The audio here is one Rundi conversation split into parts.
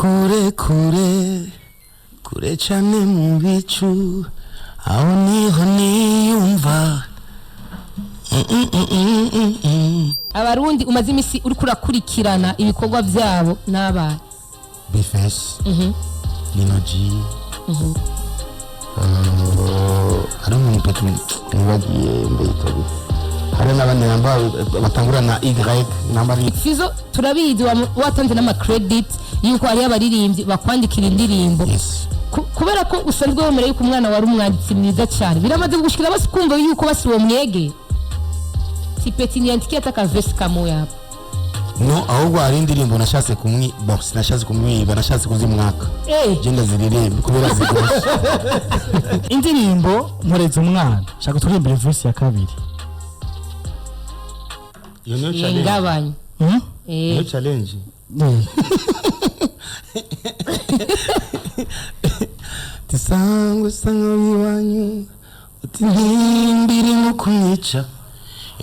Kure kure kure cyane mu bicu, aho niho niyumva. Abarundi umaze imisi uriko urakurikirana ibikorwa vyabo n'abana? B-Face, Lino G, hari umuntu petit nibagiye mbeyitabi, hari n'abandi namba batangura na Y namba ari. Fizo, turabizi watanze n'ama credit yuko hariyo abaririmbyi bakwandikira indirimbo. Yes. Kubera ko usanzwe wemera yuko umwana wari umwanditsi mwiza cyane, biramaze gushikira basi kumva yuko basi uwo mwege si petit niandikie hata ka verse kamoya hapa? No, ahubwo hari indirimbo nashatse kumwi, bon, sinashatse kumwiba, nashatse kuzimwaka. Je ndaziririmba kubera zigoshe. Indirimbo Mureze Umwana, shaka turirimbire verse ya kabiri. Iyo niyo challenge. Ingabanya. Hmm? Niyo challenge. Tisangwe sangwe iwanyu, uti ntimbiri mu kumwica,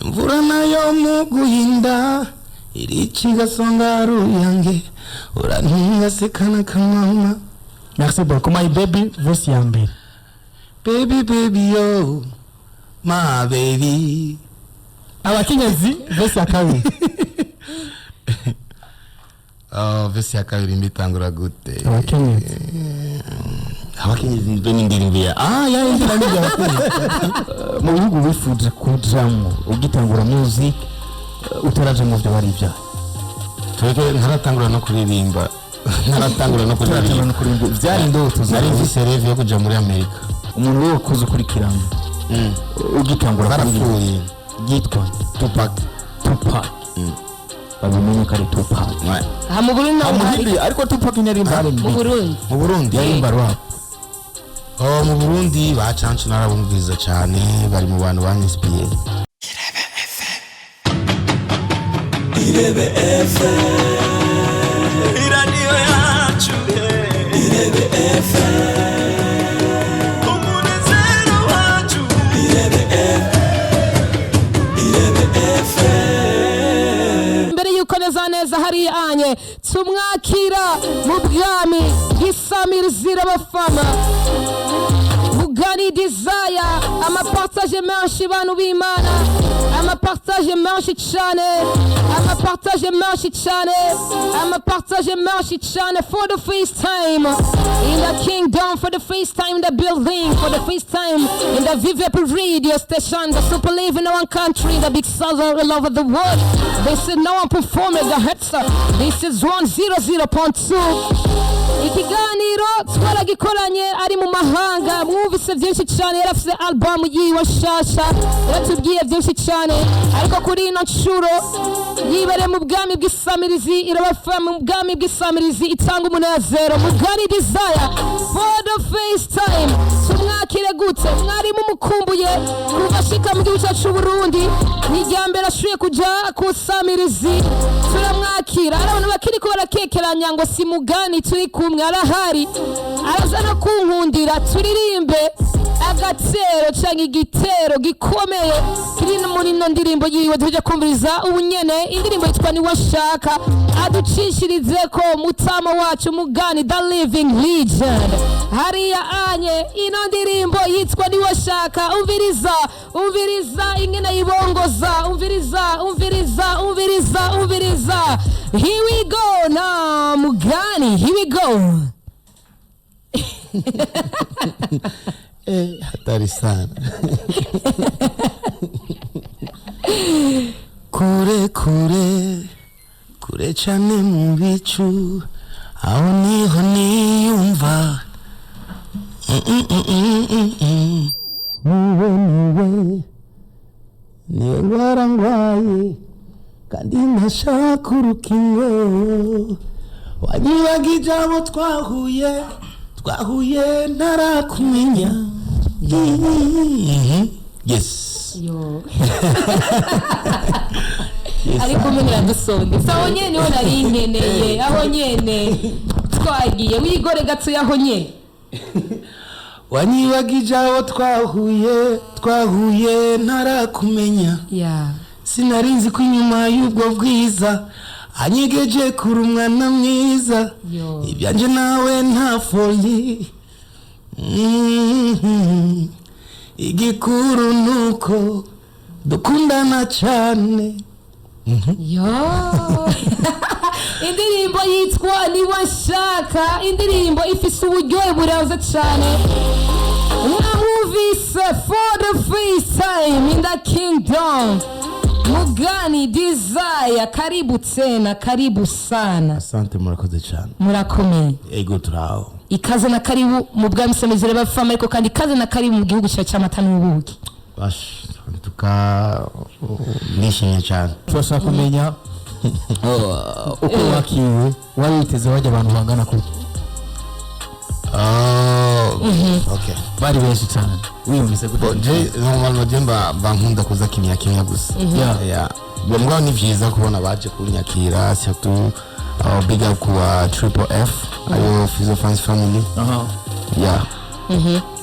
imvura nayo mu guhinda irica igasonga ruyange, urantunga sekana kamama. Merci beaucoup. My Baby, verse ya mbere. Baby, baby, yo my baby. Abakenyezi, verse ya kabiri. Oh, verse ya kabiri mbitangura gute? Abakenyezi. Abakenyezi mbe n'indirimbo ya ya indirimbo y'abakenyezi. Mu bihugu wifuje kujamwo ugitangura music, utaraja mu byo bari ibyaha? Twebwe ntaratangura no kuririmba, ntaratangura no utaratangura kuririmba. No kuririmba byari indoto nari zawe. Mfise rêve yo kuja muri Amerika. Umuntu we wakuze ukurikirana ugitangura kuririmba? Barapfuye. Yitwa? Tupac. Tupac, babimenye ko ari Tupac. Ouais. Aha mu Burundi naho hari? Amuhimbi, ariko Tupac ntiyaririmba R&B. Mu Burundi. Mu Burundi. Yaririmba rap. Oh, mu Burundi ba Cancu narabumviriza cyane, bari mu bantu banyinspiye. Iradiyo yacu, Irebe FM, umunezero wacu, Irebe Irebe FM. Mbere yuko neza neza hariya anye tumwakira mu bwami bw'isamirizira abafana, Mugani Desire, ama partage menshi, bantu b'Imana, ama partage menshi cyane, ama partage menshi cyane, ama partage menshi cyane. For the first time in the kingdom, for the first time in the building, for the first time in the VVP radio station, the super live in one country, the big southern all over the world. This is no one performing the hits. This is 100.2. Ikiganiro twaragikoranye ari mu mahanga, mwumvise byinshi cyane. Yari afite album yiwe nshasha, yaratubwiye byinshi cyane, ariko kuri ino nshuro yibereye mu bwami bw'isamirizi irabafa, mu bwami bw'isamirizi itanga umunezero. Mugani Desire, for the first time, tumwakire gute? Mwari mumukumbuye kuva ashika mu gihugu cyacu Burundi. Ni irya mbere ashoboye kuja ku samirizi, turamwakira. Hari abantu bakiriko barakekeranya ngo si Mugani turi kumwe. Arahari, araza no kunkundira turirimbe agatero canke igitero gikomeye kiri muri ino ndirimbo yiwe tuje kumviriza ubu nyene. Indirimbo yitwa Niwe Nshaka. Aducishirize ko mutama wacu Mugani, the living legend, hariya anye ino ndirimbo yitwa Niwe Nshaka. Umviriza, umviriza ingene yibongoza, umviriza, umviriza, umviriza, umviriza. Here we go na Mugani, here we go. Eh, hatari sana. Kure kure kure cyane mu bicu, aho niho niyumva. Niwe, niwe, niwe ndwara ndwaye kandi ntashaka urukingo. Wanyibagije abo twahuye, twahuye ntarakumenya. Yes. Yo. Ariko umwe iradusondetse aho nyene, niho nari nkeneye, aho nyene twagiye wigore gatoya aho nyene. Wanyibagije abo twahuye, twahuye ntarakumenya. Sinari nzi ko inyuma y'ubwo bwiza Anyegeje kuri umwana mwiza. Yo. Ibyanje nawe nta folie. Igikuru nuko dukundana cyane. Yo, indirimbo yitwa Niba Nshaka, indirimbo ifise uburyohe buraza cyane. Mwamwumvise for the first time in the kingdom, Mugani Desire. Karibu tena, karibu sana. Asante, murakoze cyane. Murakomeye? Ego, turaho. Ikaze na karibu mu bwami semezere bafama, ariko kandi ikaze na karibu mu gihugu cyawe cy'amata n'ubuki. Bash, tuka ndishimye cyane. Turashaka kumenya uko wakiriwe, wari witeze wajya abantu bangana kuki? Oh, okay. Bari benshi cyane, wiyumvise gute? Bon, je normalement je mba nkunda kuza kimya kimya gusa. Yeah. Bon, mugabo ni vyiza kubona baje kunyakira, surtout big up kuwa Triple F, ayo Fizo Fans Family. Yeah.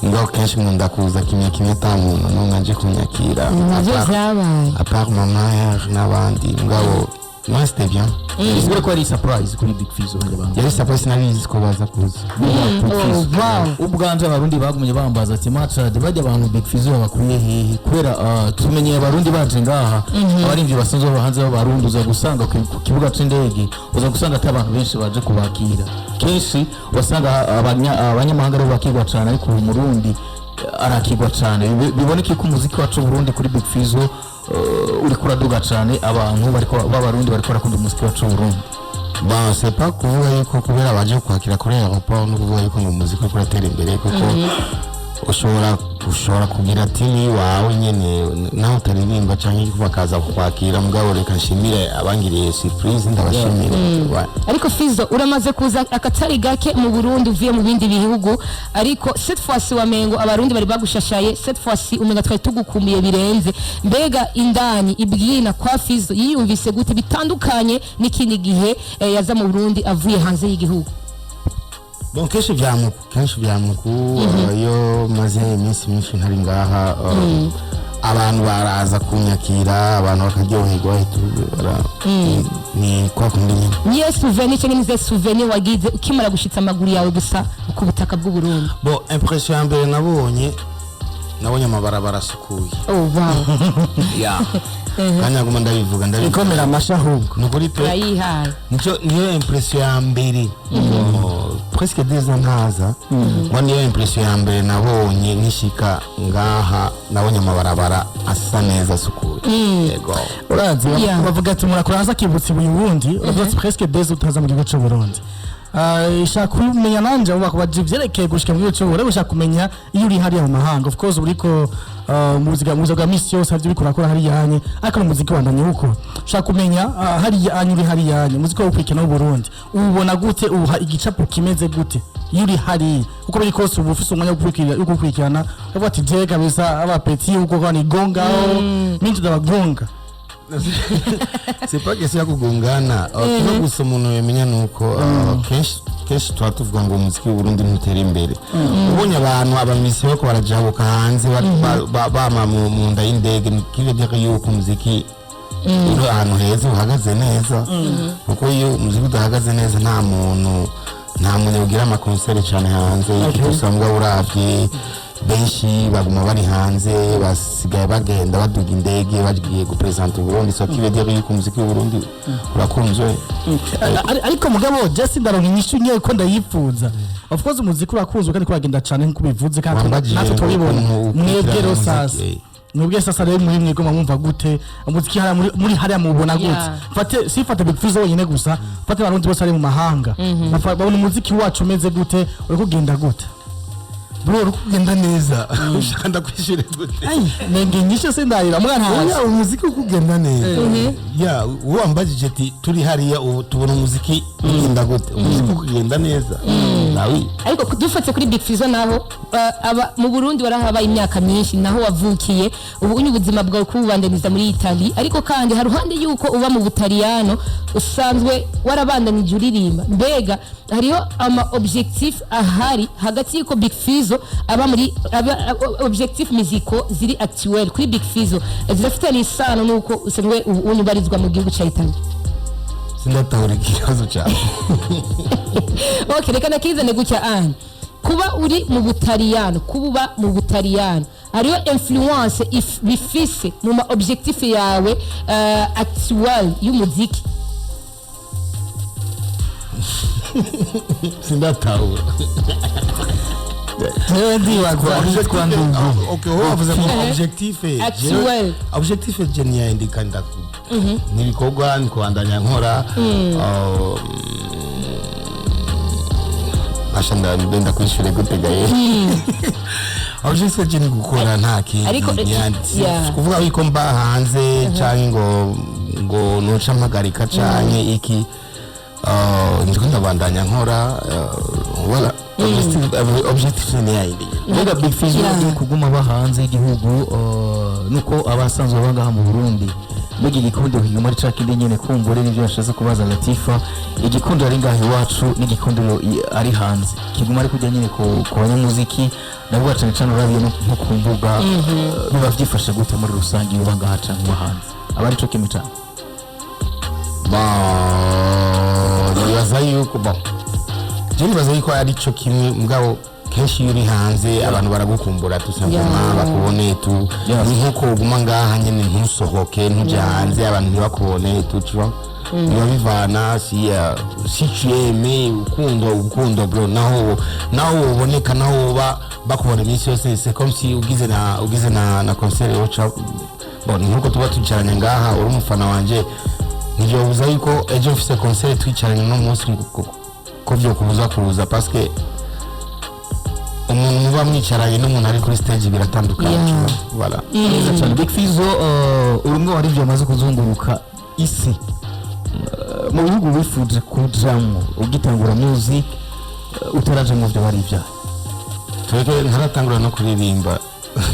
Mugabo kenshi nkunda kuza kimya kimya, ata muntu n'umwe aje kunyakira. Nabyo vyabaye. À part ma mère n'abandi, mugabo moi c'était bien. Bisigura ko ari surprise kuri Big Fizzo, hajya abantu. Yari surprise, sinabizi ko baza kuza. Oh, wow. Ubwanje abarundi bagumye bambaza ati: "Machad, bajya abantu Big Fizzo babakwiye hehe?" Kubera tumenyeye abarundi baje ngaha, abarimvyi basanzwe baba hanze b'abarundi, uza gusanga ku kibuga c'indege, uza gusanga ati abantu benshi baje kubakira. Kenshi wasanga abanyamahanga aribo bakirwa cane, ariko ubu murundi arakirwa cane. Biboneka ko umuziki wacu Burundi kuri Big Fizzo uriko uraduga cane, abantu bariko b'abarundi bariko barakunda umuziki wacu Burundi. Bon, c'est pas kuvuga yuko kubera baje kwakira kuri aéroport no kuvuga yuko ngo umuziki uriko uratera imbere, kuko ushobora kugira team wawe nyene naho utaririmba canke bakaza kukwakira. Mugabo reka nshimire abangiriye surprise, ndabashimire. Ouais. Ariko Fizo, uramaze kuza akatari gake mu Burundi uvuye mu bindi bihugu, ariko cette fois wamengo abarundi bari bagushashaye. Cette fois umenga twari tugukumbuye birenze. Mbega indani ibwina kwa Fizo yiyumvise gute bitandukanye n'ikindi gihe yaza mu Burundi avuye hanze y'igihugu? Bon, kenshi vyamuku iyo maze iminsi myinshi ntari ngaha, abantu baraza kunyakira, abantu bakaryoherwa, ni kwa kundi nyine. Niyo souvenir cyangwa nize souvenir wagize ukimara gushitsa amaguru yawe gusa ku butaka bw'u Burundi? Bon, impression ya mbere nabonye amabarabara asukuye. Oh wow. Ya, kandi naguma ndabivuga, ndabivuga. Ikomera amashyi ahubwo. Ni ukuri pe. Urayihaye. Nico niyo impression ya mbere. Bon, presque 2 ans ntaza ngo niyo impression ya mbere nabonye nishika ngaha, nabonye amabarabara asa neza, asukuye. Yego. Urazi, bavuga ati umuntu akora hasi akibutsa ibuye ubundi. Uravuga ati presque 2 ans utaza mu gihugu cy'u Burundi. Shaka kumenya nanje abo bakubaje ivyerekeye gushika mu gihugu cy'u Burundi, ushaka kumenya iyo uri hariya mu mahanga, of course uriko mu buzima bwa misi yose havyo uriko urakora hariya hanye, ariko n'umuziki wandanye uko. Ushaka kumenya hariya hanye uri, hariya hanye umuziki wo gukurikirana w'u Burundi uwubona gute, uwuha igicapo kimeze gute iyo uri hariya? Uko biri kose uba ufise umwanya wo gukurikirana, ukavuga ati je kabisa aba petit uko kwa nigongaho minsi ndabagonga. C'est pas question ya kugongana. Kimwe gusa umuntu yamenya nuko kenshi kenshi tuba tuvuga ngo umuziki w'Uburundi ntutera imbere. Ubonye abantu abamisi bariko barajabuka hanze, bama mu nda y'indege, ni kive dire yuko umuziki uri ahantu heza, uhagaze neza, kuko iyo umuziki udahagaze neza nta muntu ugira ama concert cyane hanze. Usanga uravye benshi baguma bari hanze, basigaye bagenda baduga indege bagiye gupresenta Uburundi, so qui veut dire yuko umuziki w'Uburundi urakunzwe. Ariko mugabo just ndaronka inyishu nyewe ko ndayifuza. Of course umuziki urakunzwe kandi kuragenda cyane nkuko ubivuze, kandi Wambajije natwe turabibona. ukuntu ukurikirana Mwebwe rero umuziki, sasa, mwebwe sasa rero muri mwebwe mwumva gute umuziki hariya muri hariya, mubona gute? Fate sifate Big Fizzo wenyine gusa, fate abarundi bose bari mu mahanga. Babona umuziki wacu umeze gute, uri kugenda gute? Bro, uri kugenda neza. Ushaka ndakwishire gute? Ai, nenge inyishu sindayira mwana hasi. Oya, umuziki uri kugenda neza. Ya, wambajije ati turi hariya ubu tubona umuziki ugenda gute, umuziki uri kugenda neza nawe. Ariko dufate kuri Big Fizzo naho, aba mu Burundi warahabaye imyaka myinshi, naho wavukiye, ubu unye ubuzima bwawe kububandaniza muri Italy, ariko kandi haruhande yuko uba mu Butaliyano usanzwe warabandanije uririmba. Mbega hariho ama objectif ahari hagati yuko Big Fizzo aba muri aba, objectif musicaux ziri actuel kuri Big Fizzo zirafitanye isano nuko usanzwe ubu unye ubarizwa mu gihugu ca Italy? Sindatahura ikibazo cyawe. Okay, reka nakizane gutya ane kuba uri mu Butaliyano, kuba uba mu Butaliyano hariyo influence bifise mu ma objectif yawe actuel y'umuziki. Sindatahura. Jewe ndibaza. Witwa Ndugu. Okay, wowe wavuze ngo objectif Actuel. Objectif je niyandika ndaku nibikorwa ni kubandanya nkora. Basha ndenda kwishyura gute gaye? Objectif je ni gukora, nta kindi. Ariko, yeah. Kuvuga yuko mba hanze canke ngo noca mpagarika canke iki, ndiko ndabandanya nkora, voilà. Objectif ni yayindi. Mbega Big Fizzo, uri kuguma aba hanze y'igihugu, nuko abasanzwe baba ngaha mu Burundi, mbega igikundiro kiguma ari ca kindi nyene? Kumbure nivyo yashatse kubaza Latifa, igikundiro ari ngaha iwacu n'igikundiro ari hanze kiguma ari kujya nyene ku banyamuziki, ndavuga cane cane urabiye nko ku mbuga, biba vyifashe gute muri rusange iyo uba ngaha canke uba hanze, aba ari co kimwe cane? Bon, nibaza yuko, bon, je nibaza yuko ari cyo kimwe, mugabo kenshi iyo uri hanze abantu baragukumbura tout simplement, bakubone tu. Ni nkuko uguma ngaha nyene ntusohoke, ntuje hanze, abantu ntibakubone tu, tu vois. Biba bivana si tu aimes ukundwa bro, naho uboneka, naho uba bakubona iminsi yose, c'est comme si ugize na concert yoca. Bon, ni nkuko tuba twicaranye ngaha, uri umufana wanje, ntibyobuza yuko ejo mfise concert twicaranye no munsi ko vyokubuza kuza, parce que umuntu muba mwicaranye n'umuntu ari kuri stage biratandukanye. Tu vois. Voilà. Neza cyane. Big Fizzo, uri umwe wari amaze kuzunguruka isi. Mu bihugu wifuje kujamwo ugitangura music, utaraja mu byo bari ibyaha? Twebwe ntaratangura no kuririmba,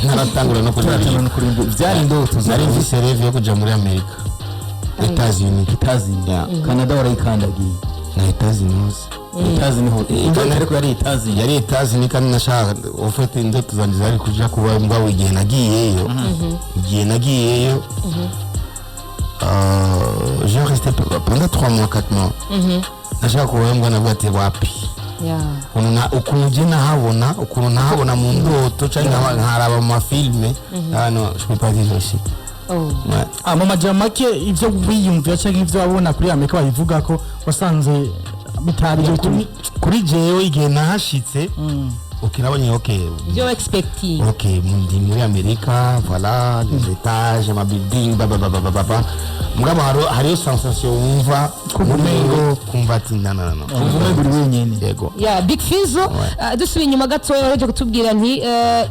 ntaratangura no Utaratangura kuririmba. No kuririmba byari indoto Nari zawe? mfise rêve yo kuja muri Amerika, Etats-Unis. Etazi? Yeah. Canada warayikandagiye? Na Etats-Unis. Etazi niho indoto, ariko yari Etazi. Yari Etats-Unis, kandi nashaka, en fait indoto zanje zari kuja kuba, mugabo igihe nagiyeyo j'ai resté pendant 3 mois, 4 mois, nashaka kubayo, mbwa navuga ati wapi. Ukuntu je nahabona, ukuntu nahabona mu ndoto canke nkaraba mu mafilme, ah non, je peux pas vivre ici. Oh. Ouais. Ah, mu majambo make, ivyo wiyumvira canke ivyo wabona kuri Amerika babivuga ko wasanze bitari byo. Kuri jewe igihe nahashitse, ok, nabonye ok. Ibyo expecting. Ok, ndi muri Amerika, voilà, les étages, ama building, ba ba ba ba ba ba ba, mugabo hariyo sensation wumva Kumengo- kumva ati no, no, no. Umva umengo uri wenyene. Yego. Ya Big Fizzo, dusubiye inyuma gatoya, waje kutubwira nti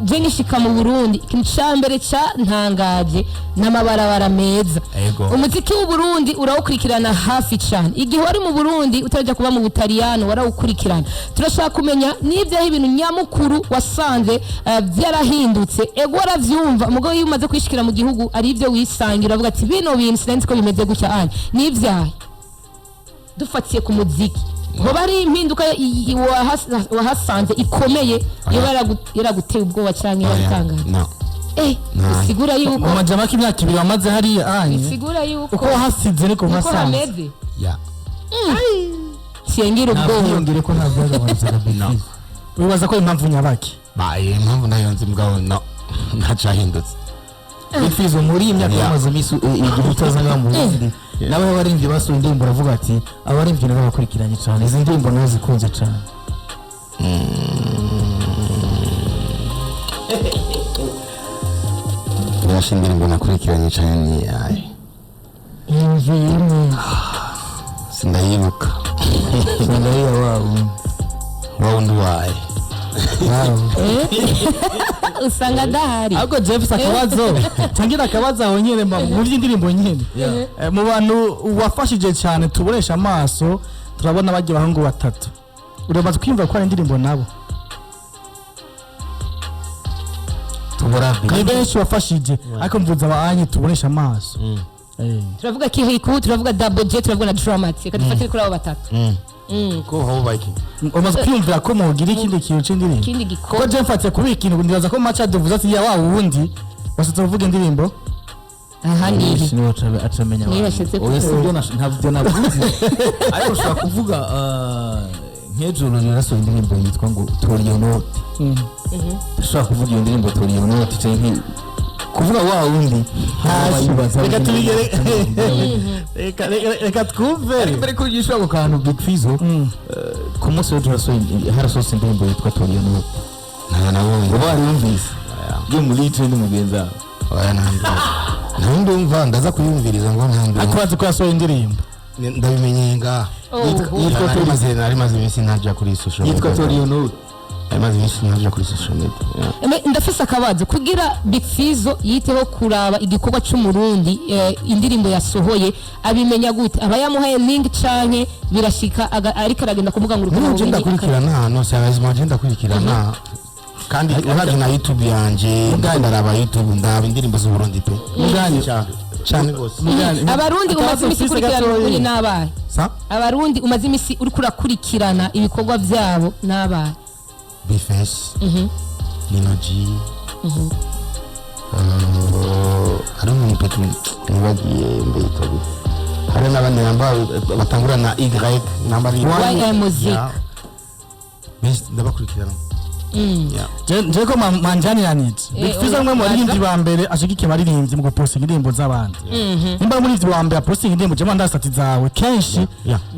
je ngishika mu Burundi ikintu ca mbere ca ntangaje n'amabarabara meza. Yego. Umuziki w'u Burundi urawukurikirana hafi cyane. Igihe wari mu Burundi utarajya kuba mu Butaliyano warawukurikirana. Turashaka kumenya n'ibyaho ibintu nyamukuru wasanze byarahindutse. Ego, waravyumva, mugabo iyo umaze kwishikira mu gihugu ari ibyo wisangira uravuga ati bino bintu sinzi ko bimeze gutya anye. N'ibyahe dufatiye ku muziki hoba ari impinduka wahasanze ikomeye yoba yaraguteye ubwoba cyangwa Oya, yaragutangaje? no. Bisigura yuko Mu majambo make, imyaka 2 wamaze hariya anye, bisigura yuko uko wahasize niko niko uhasanze. hameze. Ya. Singira ubwoba. Ntabwiyongere ko nta byagabanutse na Big Fizzo. Wibaza ko impamvu nyabaki? Ba, iyo impamvu nayo nzi, mugabo no, ntacahindutse. Big Fizzo, muri iyi myaka yamaze iminsi igihe utaza ngaha mu Burundi, nawe abaririmbyi basohoye indirimbo, uravuga ati abaririmbyi nabo bakurikiranye cyane, izi ndirimbo nazo zikunze cyane? Birashe, indirimbo nakurikiranye cyane ni iyahe? Sindayibuka. Sangariya wabo. Wa wundi waye. Usanga adahari. Ahubwo Jeff, akabazo tangira, akabazo aho nyene mu by'indirimbo nyene. Mu bantu wafashije cyane tubonesha amaso, turabona bagiye abahungu batatu, uramaze kwiyumva ko hari indirimbo nabo? Tubura. Ni benshi wafashije, ariko mvuze abanye tubonesha amaso. Turavuga Kirikou, turavuga Double J, turavuga na Dramati. Reka dufatire kuri abo batatu. Ko ho baki? Umaze kwiyumvira ko mugira ikindi kintu c'indirimbo? Ikindi Kuko gikorwa. je mfatiye kuri ikintu, ndibaza ko macha duvuze ati ya wa wundi washatse kuvuga indirimbo. Aha nihe? Niwe acamenya. Niyo yashize ku- Oya, sibyo, ntabyo navuze, ariko ushobora kuvuga nk'ejo Loni yarasohoye indirimbo yitwa ngo "Tora iyo note". Ushobora kuvuga iyo ndirimbo "Tora iyo note" canke kuvuga wa wundi. Hasi. Reka tubigere, reka twumve. Mbere ko yishura ako kantu, Big Fizzo, ku munsi w'ejo harasohotse indirimbo yitwa "Tora iyo note". Nta nabonye. Uba wariyumvise yo muri trend mugenzi wawe? Oya, nta ndumva, ndaza kuyumviriza ngo nta ndumva. Ariko bazi ko yasohoye indirimbo. Ndabimenyeye ngaha. Oh. Yitwa nari maze iminsi ntaja kuri social Yitwa media. "Tora iyo note". Nari maze iminsi ntaja kuri social media. Yeah. Ndafise akabazo kugira Big Fizzo yiteho kuraba igikorwa c'Umurundi, indirimbo yasohoye abimenya gute? Aba yamuhaye link canke birashika ariko aragenda kuvuga ngo Niyo nje ndakurikirana, no sérieusement, nje ndakurikirana kandi uravye na YouTube yanje, ndaraba YouTube, ndaba indirimbo z'Uburundi pe. Mugani. Cyane cyane gose. Abarundi umaze imisi Akabazo ukurikirana mfise. uri n'abaye? Sa? Abarundi umaze imisi uriko urakurikirana ibikorwa vyabo n'abaye? B-Face, Lino G, hari umuntu petit nibagiye mbeyita gute, hari n'abandi namba batangura na Y namba ari YM Music. Yeah. Benshi ndabakurikirana. Yeah. Je ko manjaniranije. Big Fizzo Oya, umwe mu baririmbyi ba mbere ashigikiye abaririmbyi mu gupostinga indirimbo z'abandi. Nimba ari umuririmbyi wa mbere apostinga indirimbo, je manda stati zawe kenshi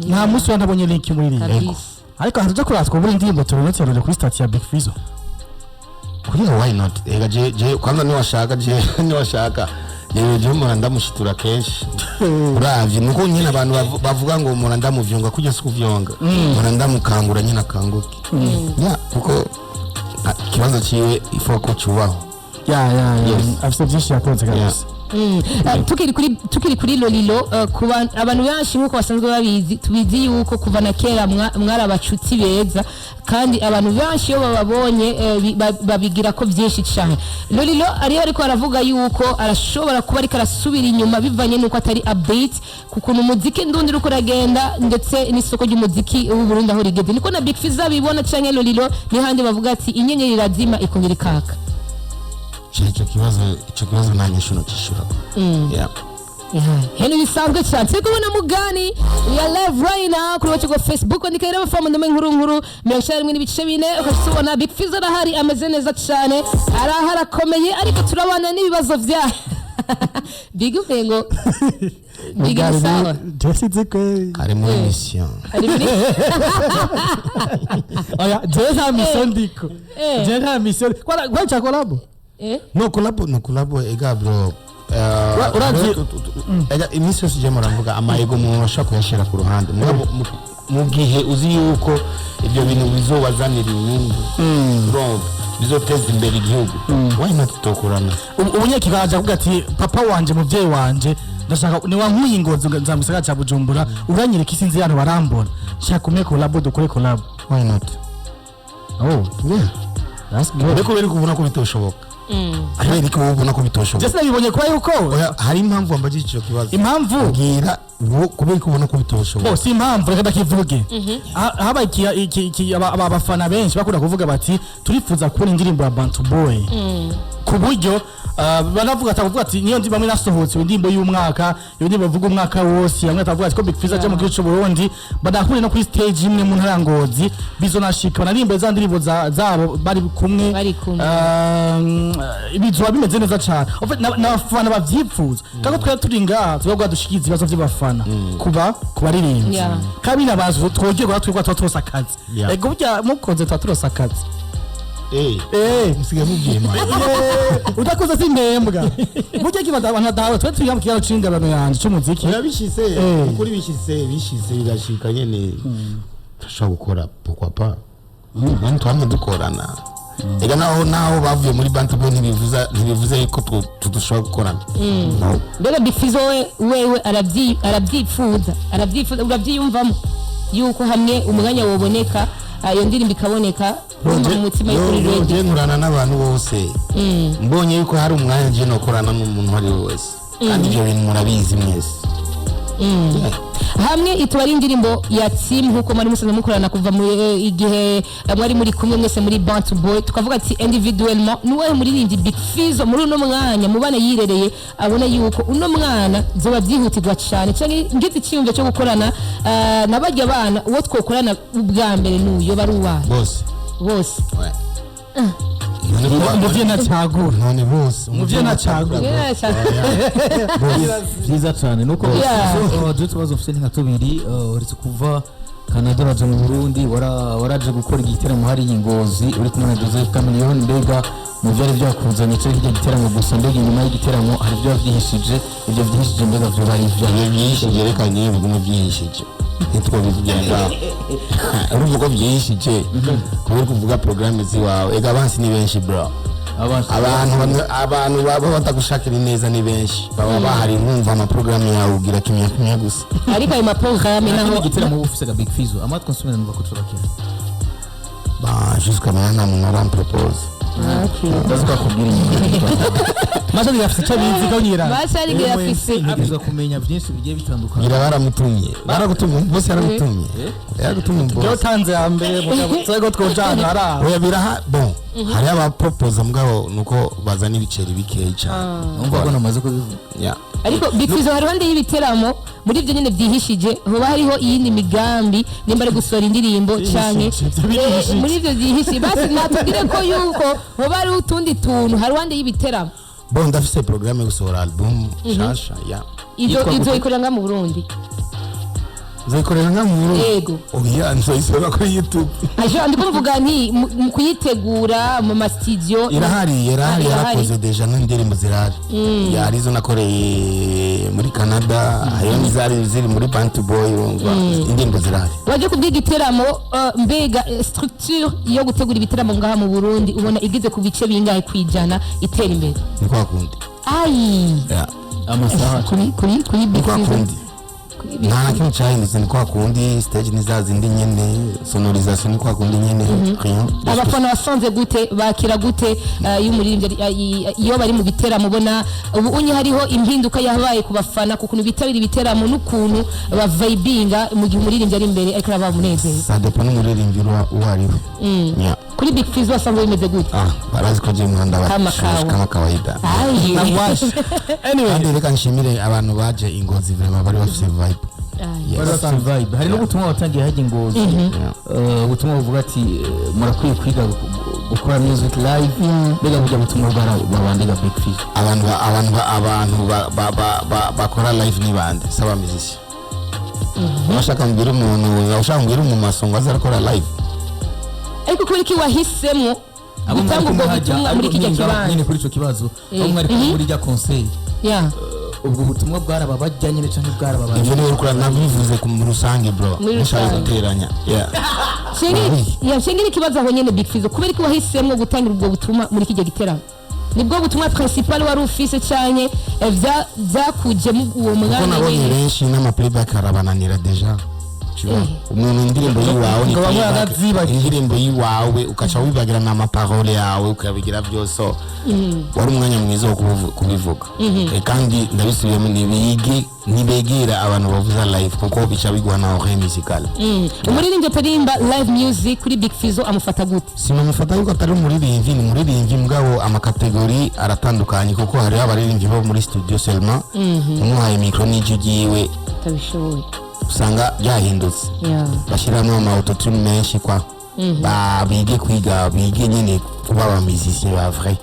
nta munsi wa ntabonye link y'umuririmbyi. Kabisa. Ariko hatuja kuraba twubura indirimbo turunetse ruje kuri stati ya Big Fizzo. Kugira why not? Ega je kwanza niwashaka, je niwashaka yewe, je mpora ndamushitura kenshi. Uravye nuko nyine abantu bavuga ngo mpora ndamuvyonga, kujya si kuvyonga, mpora ndamukangura nyine akanguke. Yeah, kuko ikibanza ciwe ifo ko cubaho. Ya. Yes. Afise byinshi yakoze kabisa. Tukiri kuri Lolilo, ku abantu benshi nk'uko basanzwe babizi, tubizi yuko kuva na kera mwari abacuti beza, kandi abantu benshi iyo bababonye babigira ko byinshi cyane. Lolilo ariyo ariko aravuga yuko arashobora kuba ariko arasubira inyuma bivanye n'uko atari update ku kuntu umuziki ndundi uriko uragenda, ndetse n'isoko ry'umuziki w'u Burundi aho rigeze. Niko na Big Fizzo abibona canke Lolilo n'ihandi bavuga ati inyenyeri irazima ikongera ikaka? Ico kibazo nta nyishu nocishura. Yeah. Heno bisanzwe cyane, turi kubona Mugani ya live right now kuri wacu rwa Facebook. Andika rero famu ndome nkuru nkuru 91.4, ukatubona. Big Fizzo arahari, ameze neza cyane, arahari akomeye, ariko turabana n'ibibazo vya Big Umengo. Big ni sawa. Je sinzi kweli. Ari muri mission. Ari muri Oya, je nta mission ndiko. Je nta mission kwa cha collab. No collabo, no collabo, ega bro. Ega iminsi yose je muravuga amayego, umuntu ashobora kuyashira ku ruhande. Mugabo mu gihe uzi yuko ibyo bintu bizobazanira inyungu, urumva bizoteza imbere igihugu, why not tutokorana? Ubu nyekikaje avuga ati papa wanje, muvyeyi wanje, ndashaka ni wankuye ingozi nza mu gisagara ca Bujumbura, uranyereka isi nzi hano barambona, shaka kumwe collab, dukore collab. Why not? Oh. Yeah. That's good. Ariko bari kubona ko bitoshoboka, kubera ko ubona ko bitoshoboka. Je sinabibonye kuba yuko Oya, hari impamvu wambajije ico kibazo. Impamvu? Mbwira kubera ko ubona ko bitoshoboka. Bo si impamvu, reka ndakivuge. Habaye abafana benshi bakunda kuvuga bati turifuza kubona indirimbo ya Bantu Boy, ku buryo banavuga atakuvuga ati niyo ndi bamwe nasohotse indirimbo y'umwaka, iyo ndirimbo bavuga umwaka wose. Bamwe batavuga ati ko Big Fizzo aje mu gihugu cy'u Burundi badahuriye no kuri stage imwe mu ntara ya Ngozi, bizonashika banaririmbe za ndirimbo zabo bari kumwe. Bari kumwe. Bizoba bimeze neza cyane. En fait, n'abafana bavyifuza kako twari turi ngaha tuba dushikiza ibibazo by'abafana kuba kubaririmbyi kabiri abantu twogerwa twebwe tuba turose akazi. Ego burya mukoze tuba turose akazi. Musigaye mubyima. Udakoze simbembwa burya kibaza abantu badahawe twe turi mu kiganiro c'ingabano yanje c'umuziki. Oya, bishitse. Ukuri bishitse bigashika nyene turashobora gukora, pourquoi pas? Ubundi twamye dukorana. Ega naho bavuye muri Bantu Boy ntibivuze yuko tudushobora gukorana. No. Mbega Big Fizzo we wewe arabyifuza, urabyiyumvamo yuko hamwe umwanya woboneka, iyo ndirimbo ikaboneka, urumva mu mutima yuko uri ready? Je nkorana n'abantu bose. Mbonye yuko hari umwanya, je nokorana n'umuntu uwo ari we wese, kandi ibyo bintu murabizi mwese. Yeah. Hamwe ituba ari indirimbo ya team, nkuko mwari musanzwe mukorana kuva mu igihe mwari muri kumwe mwese muri Bantu Boy, tukavuga ati individuellement, nuwahe muririmbyi Big Fizzo muri uno mwanya mubana yirereye, abona yuko uno mwana zoba byihutirwa cyane, cyangwa ngize icyiyumviro cyo gukorana na barya bana, uwo twokorana ubwa mbere n'uyo bari uwahe? Bose. Bose? Ouais. None Umuvyeyi ntacagura. None bose. Umuvyeyi ntacagura. Yeah, cyane. Byiza cyane nuko je tubazo mfite ni nka tubiri. Uretse kuva Canada uraje mu Burundi, waraje gukora igiteramo hariya i Ngozi uri kumwe na Joseph Chameleone. Mbega mu byari byakuzanye cyo hirya giteramo gusa, mbega inyuma y'igiteramo hari ibyo byihishije? Ibyo byihishije mbega vyo bari ivyo? Ibyo byinshi byerekanye bigume byihishije, ntitwobivugira ngaho. Urumva ko byihishije kubera kuvuga porogaramu ziwawe. Ega abansi ni benshi, bro. Abantu baba batagushakira ineza ni benshi, baba bahari. Nkumva amaporogaramu yawe ugira kimya kimya gusa. Ariko ayo maporogaramu naho naho igiteramo uba ufise ga Big Fizzo, amatwi nsubira numva ko cobakira. Ba jusqu'à maintenant nta muntu arampropose. Ndazi ko akubwira inyuma. Mashadi afise icyo abizi ko nyira. Mashadi afise. Ntegerezwa kumenya byinshi bigiye bitandukanye. Ngira baramutumye, baragutumye bose, yaragutumye, yaragutumye Jewe bose. utanze ya mbere mugabo tsego twojana ara. Oya, biraha. Bon, hariho abapropoza, mugabo nuko bazana ibiceri bikeyi cyane. Numva ko namaze kubivuga. Yeah. Ariko Big Fizzo, hari ruhande y'ibiteramo, muri ibyo nyine byihishije hoba hariho iyindi migambi, nimba ari gusohora indirimbo canke Ibyo birihishije. Muri ibyo byihishije basi natubwire ko yuko hoba hariho utundi tuntu hari ruhande y'ibiteramo. Bon, ndafise programme yo gusohora album nshasha ya. Izo Yitwa izo gute? ikorera nga mu Burundi? Nzoyikorera nka mu Burundi? Yego. Oya, nzoyisohora kuri YouTube. Aje ndiko mvuga nti mu kuyitegura mu ma studio. Irahari, irahari. Irahari. Yarakoze déjà n'indirimbo zirahari. Ya, arizo nakoreye muri Canada, hariyo n'izari ziri muri Bantu Boy. Wumva indirimbo zirahari. Waje kubwiga igiteramo, mbega structure yo gutegura ibiteramo ngaha mu Burundi ubona igeze ku bice bingahe kwijana itera imbere? Ni kwa kundi. Ayi. Ya. Amasaha. Kuri Ni Big kwa Fizzo. kundi, nta na kimwe cyahindutse. Ni kwa kundi, stage ni za zindi nyene, sonorisation ni kwa kundi nyene, rien. Abafana wasanze gute? Bakira gute iyo umuririmbyi iyo bari mu biteramo? Ubona ubu unye hariho impinduka yabaye ku bafana, ku kuntu bitabira ibiteramo n'ukuntu bavibinga mu gihe umuririmbyi ari imbere ariko arabaha umunezero? Ça dépend n'umuririmbyi uwo ari we. Yeah. Kuri Big Fizzo wasanze bimeze gute? Ah, barazi ko je muhanda Kama kawa. kama kawaida. Ayi. Anyway. Kandi reka nshimire abantu baje i Ngozi, vraiment bari bafise vibe. Ayi. Bari bafite vibe. Hari n'ubutumwa watangiye hajya i Ngozi, ubutumwa buvuga ati murakwiye kwiga gukora music live. Mbega burya butumwa bwarabandiga Big Fizzo? Abantu bakora live ni bande? Saba musicien. Urashaka mbwira umuntu, ushaka mbwira umumaso ngo aze arakora live? Ariko kubera iki wahisemo Abo mwari gutanga kumwe ubwo hajya, butumwa muri ariko kijya nyine ngaho kibanza? nyine kuri ico kibazo, abo mwari kumwe muri rya conseil, ubwo butumwa bwarababajya nyine canke bwarababajya? Ivyo niwe urikora, nabivuze mu rusange, bro. Muri Mushaka rusange. guteranya, yeah. Ya, shengeri ikibazo aho nyene, Big Fizzo, kubera ko wahisemo gutangira ubwo butumwa muri kijya giteramo, nibwo butumwa principal wari ufise canke byakujemo uwo Kuko mwanya nabonye nyene? benshi n'ama playback arabananira déjà. Tu vois, umuntu indirimbo yiwawe ni Ngo bamwe playback, barazibagira. indirimbo yiwawe ukaca wibagira n'amaparole yawe, ukabigira byose. So, wari umwanya mwiza wo kubivuga. Kandi ndabisubiyemo, ntibige, ntibegera abantu bavuza live, kuko bica biguha na oreille musicale. Umuririmbyi ataririmba live music kuri Big Fizzo amufata gute? Sinamufata yuko atari umuririmbyi. Ni umuririmbyi, mugabo amakategori aratandukanye, kuko hariho abaririmbyi bo muri studio seulement, umuhaye micro n'ijwi ryiwe utabishoboye. usanga byahindutse. Bashyiramo ama autotune menshi kwa ba bige kwiga, bige nyine kuba aba musicien ba vrai.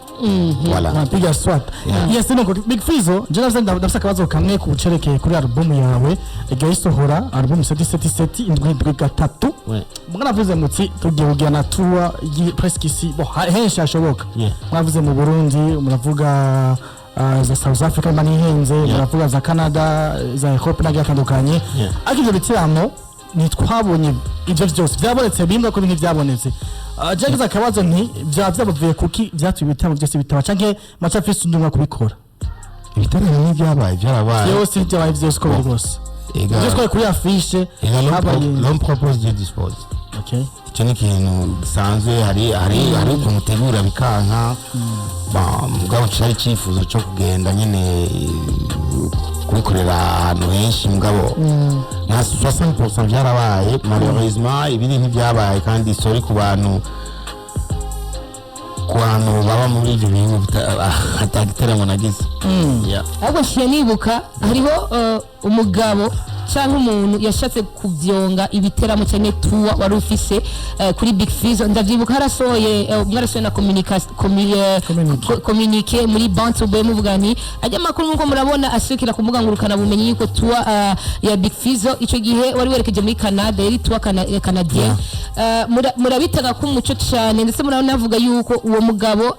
Voilà. Napiga swat. Yes, nuko Big Fizzo, je ndafise akabazo kamwe ku cerekeye kuri album yawe igihe isohora album seti seti seti indwi indwi gatatu. Ouais. Mwaravuze muti tugiye kugira na tour presque ici, bon, henshi hashoboka. Mwavuze mu Burundi, muravuga za South Africa mba nihenze, muravuga za Canada, za Europe n'agiye atandukanye. Ariko ivyo bitaramo ntitwabonye ivyo vyose vyabonetse bimwe ko ntivyabonetse. Jagize akabazo nti vyaba vyabavuye kuki vyatuye ibitaramo byose bitaba, canke macafise undi umwe kubikora? Ibitaramo n'ibyabaye byarabaye. Vyose vyabaye vyose uko biri kose. Ega. Ivyo twari kuri affiche Ega, habaye. l'homme propose, Dieu dispose. Okay. Icyo ni ikintu gisanzwe. Hari ukuntu utegura bikanka. Mugabo cyari icyifuzo cyo kugenda nyine. Kubikorera ahantu henshi, mugabo nka 60% byarabaye. Malheureusement ibindi ntibyabaye, kandi sorry ku bantu baba muri ibyo bihugu atagiteramo nagize. Yeah. Ahubwo nshiye nibuka hariho umugabo cyangwa umuntu yashatse kuvyonga ibiteramo cyane tour wari ufise kuri Big Fizzo. Ndavyibuka harasohoye mwarasohoye na Communique. Communique muri Bantu Boy, muvuga nti ajya amakuru nkuko murabona asukira ku mbuga ngurukana bumenyi yuko tour ya Big Fizzo icyo gihe wari werekeje muri Canada yari tour canadien. Murabitaga ko umuco cyane, ndetse muranavuga yuko uwo mugabo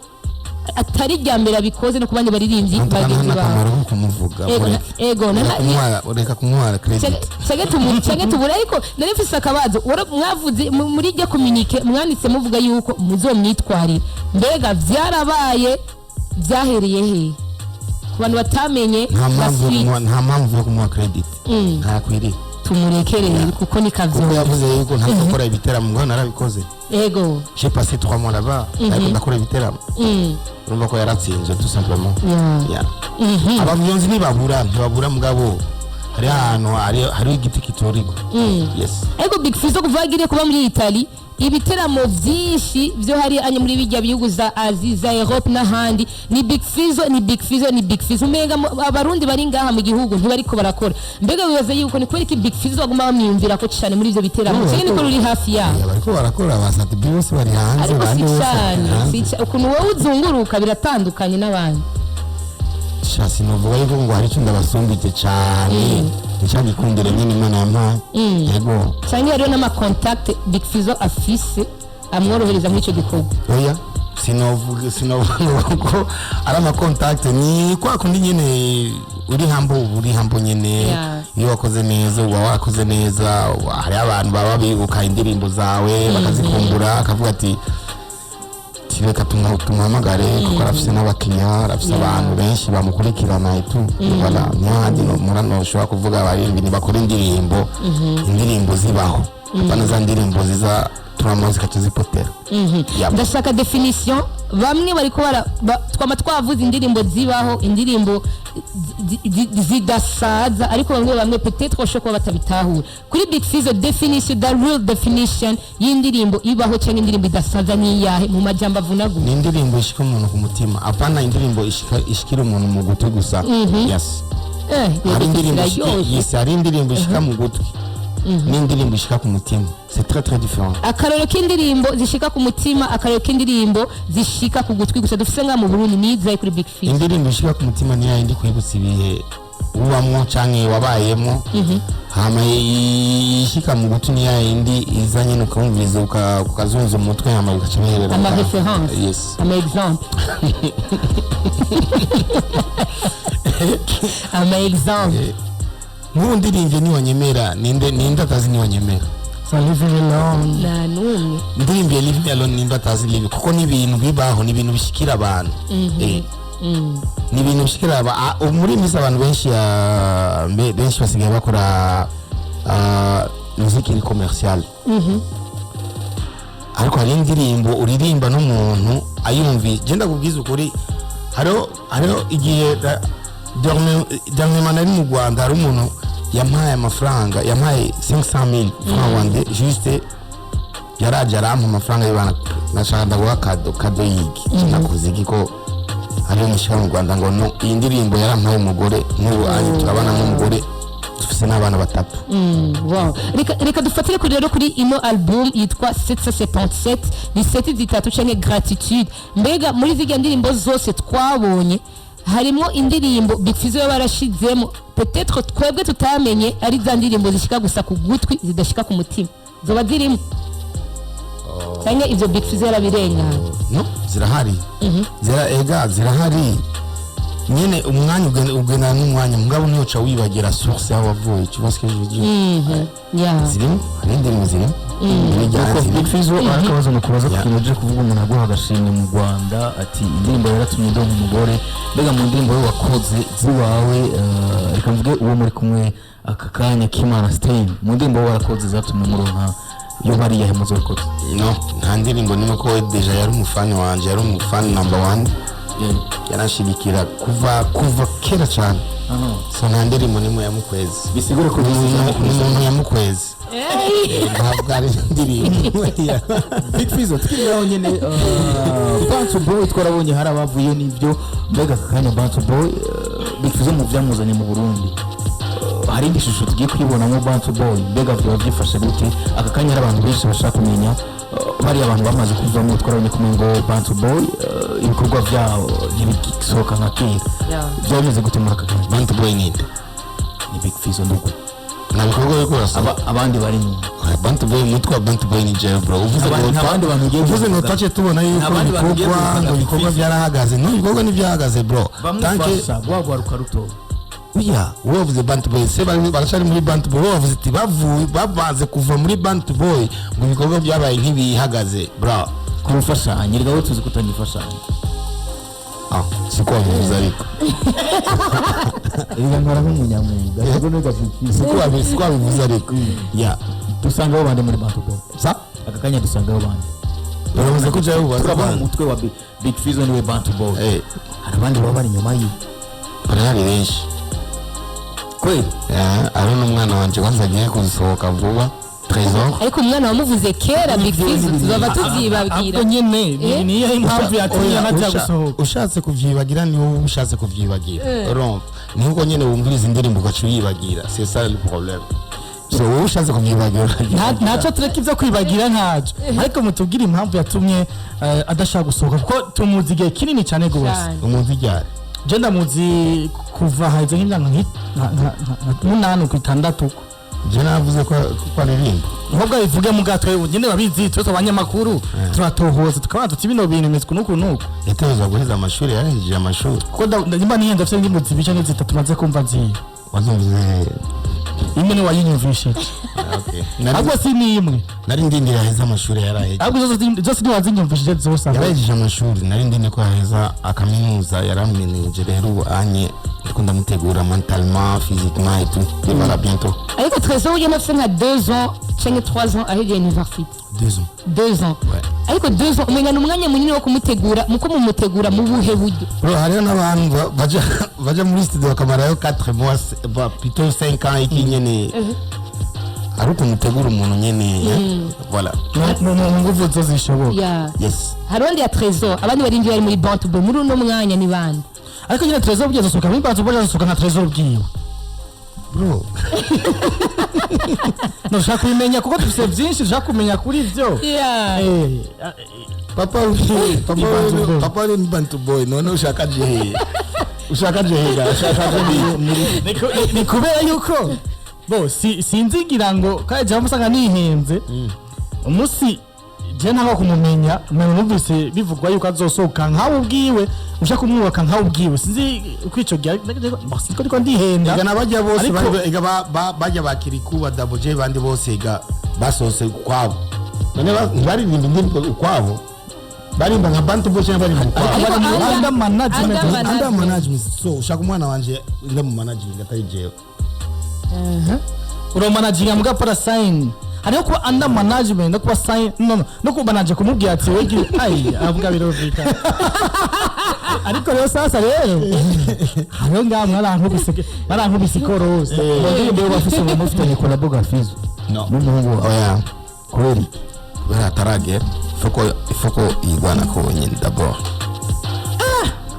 atari irya mbere abikoze no ku bandi baririmbyi Nta bagenzi bawe. N'akamaro ko kumuvuga. Ego, mureke. ego, Reka kumuha credit. Canke tubure, ariko nari mfise akabazo. Mwavuze muri iryo communique mwanditse muvuga yuko muzomwitwarira. Mbega vyarabaye? Vyahereye he ku bantu batamenye Nta la mpamvu yo suite? nta mpamvu yo kumuha credit, ntakwiriye. Tumureke rero kuko ni Kuko kavyo. Yavuze yuko ntazokora ibiteramo ngo narabikoze. J'ai passé 3 mois là-bas, ariko ndakora ibiteramo. Urumva ko yaratsinzwe tout simplement. Yeah. Abavyonzi ntibabura, ntibabura, mugabo hari ahantu hariho igiti kitorigwa, yes. Ariko Big Fizzo kuva agiriye kuba muri Italy, ibiteramo vyinshi vyo hari anye muri bijya bihugu za Asie, za Europe n'ahandi, ni Big Fizzo, ni Big Fizzo, ni Big Fizzo. Umenga abarundi bari ngaha mu gihugu ntibariko barakora. Mbega wibaza yuko ni kubera iki Big Fizzo baguma bamwiyumvira ko cyane muri ivyo biteramo, cyane niko ruri hafi yabo? Yeah, bariko barakora, ba Sat-B bose bari hanze. Ariko si Bande bose bari cyane hanze. si ukuntu wowe uzunguruka biratandukanye n'abandi. Sha, sinovuga yuko ngo hari icyo ndabasumbije cyane, nicyo gikundiro nyine Imana yampaye, yego. Cyangwa hariho n'ama contact Big Fizzo afise amworohereza muri icyo gikorwa? Oya, sinovuga ko ari ama contact. Ni kwa kundi nyine uri hambo, uba uri hambo nyine. Iyo wakoze neza uba wakoze neza. Hari abantu baba bibuka indirimbo zawe bakazikumbura, akavuga ati reka tumuhamagare kuko arafise n'abakiriya, arafise abantu benshi bamukurikirana itu. Voilà, niyo no murano ushobora kuvuga abaririmbyi ntibakora indirimbo zibaho, apana za ndirimbo ziza turamaze zikaca zipotera. Yep. Ndashaka definition. Bamwe bariko twama twavuze indirimbo zibaho, indirimbo zidasaza, ariko bamwe bamwe peut-être bashobora kuba batabitahura. Kuri Big Fizzo, definition, the real definition y'indirimbo ibaho cyangwa indirimbo idasaza ni iyahe mu majambo avunaguye? Ni indirimbo ishika umuntu ku mutima, apana indirimbo ishikira umuntu mu gutwi gusa, yes. Hari indirimbo Ziraryoshe. Yes, hari indirimbo ishika mu gutwi n'indirimbo ishika ku mutima, c'est très très différent. Akarorero k'indirimbo zishika ku mutima, akarorero k'indirimbo zishika ku gutwi gusa dufise ngaha mu Burundi nizaye kuri Big Fizzo? Indirimbo ishika ku mutima ni yayindi kwibutsa ibihe ubamwo canke wabayemo, hama ishika mu gutwi ni yayindi iza nyene ukumviriza ukazunza umutwe, hama bigaca biherera. Ama référence. Yes. Ama exemple, ama exemple. Nk'ubu ndirimbye "Niwanyemera", ninde atazi "Niwanyemera"? So Leave Me Alone. Nta n'umwe. Ndirimbiye "Leave Me Alone", nimba atazi Leave, kuko ni ibintu bibaho, ni ibintu bishikira abantu. Ni ibintu bishikira ubu muri iyi minsi abantu benshi benshi basigaye bakora muziki iri commercial, ariko hari indirimbo uririmba n'umuntu ayumviye. Je ndakubwiza ukuri, hariho igihe dernièrement nari mu Rwanda, hari umuntu yampaye amafaranga, yampaye 500,000 francs rwandais juste. Yaraje arampa amafaranga y'ibana, nashaka ndaguha cadeau yigi. Nakoze iki ko hariyo mushyira mu Rwanda ngo no iyi ndirimbo yarampaye umugore, n'ubu anje turabana nk'umugore, dufise n'abana batatu. Wow. Reka dufatire kuri rero kuri ino album yitwa 777, ni sept zitatu canke gratitude. Mbega muri zirya ndirimbo zose twabonye harimo indirimbo Big Fizzo yaba yarashizemo peut-être twebwe tutamenye, ari za ndirimbo zishika gusa ku gutwi zidashika ku mutima, zoba zirimo canke ivyo Big Fizzo yarabirengana? No, zirahari. Zira ega zirahari nyene. Umwanya ugendana n'umwanya, mugabo ntiyoca wibagira source yaho wavuye, tu vois ce que je veux dire? Yeah. Zirimo, hari indirimbo zirimo. Nuko Big Fizzo, arakabazo nukubaza ku Yeah. kintu uje kuvuga, umuntu aguha agashimwe mu Rwanda ati indirimbo yaratumye ndonka umugore. Mbega mu ndirimbo we wakoze ziwawe, reka mvuge uwo muri kumwe aka kanya Kimana Stein, mu ndirimbo we warakoze zatumye muronka iyo bariya hemuzo wakoze? No, nta ndirimbo nimwe, ko we déjà yari umufani wanje, yari umufani number one, yaranshigikira kuva kera cyane. So nta ndirimbo nimwe yamukwezi. Bisigure ko Ni umuntu yamukwezi, ntabwo ari indirimbo. Big Fizzo, tukiri ngaho nyene, Bantu Boy twarabonye hari abavuyeyo n'ibyo. Mbega aka kanya Bantu Boy, Big Fizzo mu byamuzanye mu Burundi, hari indi shusho tugiye kwibonamo Bantu Boy? Mbega byaba byifashe gute aka kanya? Hari abantu benshi bashaka kumenya, bariya abantu bamaze kuvamo, twarabonye kumwe ngo Bantu Boy, ibikorwa byabo ntibigisohoka nka kera. Byaba bimeze gute muri aka kanya? Bantu Boy ninde? Ni Big Fizzo ndugu. Nta bikorwa biri kurasaba. Abandi bari inyuma. Bantu Boy, umutwe wa Bantu Boy ni jewe, bro. Uvuze ngo Nta bandi bantu ugiye uvuze ngo guhuza. twace tubona yuko Nta bandi bantu ugiye ibikorwa guhuza ngo na ibikorwa Big Fizzo. byarahagaze. No, ibikorwa ntibyahagaze, bro. Bamufasha guhaguruka ruto. Oya, wowe wavuze Bantu Boy se baracari muri Bantu Boy. Wowe wavuze ati bavuye, babanze kuva muri Bantu Boy, ngo ibikorwa byabaye nk'ibihagaze, bro. Kumufashanya reka, wowe tuzi kutanyifashanya. Ah, siko wabivuze ariko. Reka nkora nk'umunyamwuga rero neza Big Fizzo. Siko wabivuze ariko ya. Dusangaho bande muri Bantu Boy? Sa Aka kanya dusangaho bande? Uravuze ko ujyayo ubaza Turabona abantu. umutwe wa Big Fizzo niwe Bantu Boy. Hari abandi baba bari inyuma yiwe? Barahari benshi. Kweli? Ya, ari n'umwana wanje kwanza agiye kusohoka vuba, Trésor. Ariko umwana wamuvuze kera, Big Fizzo, tuzaba tuvyibabwira. Ahubwo nyene niyo impamvu yatumye Oya, anajya gusohoka. Ushatse kuvyibagira, ni wowe ushatse kuvyibagira, urumva ni nkuko nyene wumviriza indirimbo ugaca uyibagira. C'est ça le problème. So wowe ushatse kuvyibagira. Ntacyo, tureka ibyo kwibagira, ntacyo, ariko mutubwire impamvu yatumye adashaka gusohoka, kuko tumuzi igihe kinini cyane rwose. Cyane. Umuntu ijyare? Je ndamuzi kuva haheze nk'imyaka nka 8 ku 6 uko. Je navuze ko aririmba. Ahubwo bivuge mu bwato nyine babizi, twese abanyamakuru turatohoza tukabanza tuti bino bintu bimeze uku n'uku n'uku. Yategerezwa guheza amashuri, yahejeje amashuri. Kuko nimba nihenda mfite indirimbo zibiri canke zitatu maze kumva ziwe. Wazumvise? Imwe ni wayinyumvishije. Okay. Ahubwo si n'imwe. Nari ndindiriye aheza amashuri, yarahejeje. Ahubwo zose ntiwazinyumvishije zose ahubwo. Yarahejeje amashuri, nari ndinde ko yaheza akaminuza, yarameneje. Rero ubu anye ndiko ndamutegura mentalement, physiquement et tout, et voilà, bientôt. Ariko Trésor ugenda afise nka 2 ans canke 3 ans ahejeje université. 2 ans. 2 ans. Ouais. Ariko 2 ans umenga ni umwanya munini wo kumutegura. Muko mumutegura mu buhe buryo? Bro, hariho n'abantu baja muri studio bakamarayo 4 mois, bah, plutôt 5 ans iki nyene. Hari ukuntu utegura umuntu nyene, voilà. Mu nguvu zose zishoboka. Yes. Harundi ya Trésor, abandi barinzi bari muri Bantu Boy muri uno mwanya ni bande? Ariko nyine Trésor ubwiye azosohoka muri Bantu Boy, azosohoka nka Trésor ubwiwe? Bro. Ntushaka kubimenya kuko dufise byinshi dushaka kumenya kuri ibyo. Papa papa Bantu Boy. Papa ni Bantu Boy. None ushaka je, ushaka je hera, ushaka je muri Ni kubera yuko bo sinzi ngira ngo kandi jewe musanga nihenze umunsi je ntabwo kumumenya umuntu numvise bivugwa yuko azosohoka nkawe ubwiwe, ushaka kumwubaka nkawe ubwiwe. Sinzi uko ico gihe sinzi ko ndiko ndihenda. Ega nabajya bose ega bajya bakiriku ba Double J bandi bose ega basohotse ukwabo. None ntibaririmba indirimbo ukwabo? Barimba nka Bantu Boy cyangwa barimba ukwabo? Ariko Under management. Under management. Under management. So ushaka umwana wanje nda mu management atari jewe? Uromanaginga muga para sign, hariho kuba under management no kuba sign, no no kuba manager kumubwira ati wegi ai avuga birumvikana. Ariko rero sasa rero hariho ngaha mwarankubise ikorosi. Mu ndirimbo yo bafise ngo mufitanye collabo ga Fizzo No. n'umuhungu wawe? Oya. Kubera iki? Kubera ataragera, ifoko yigwana ko wenyine d'abord.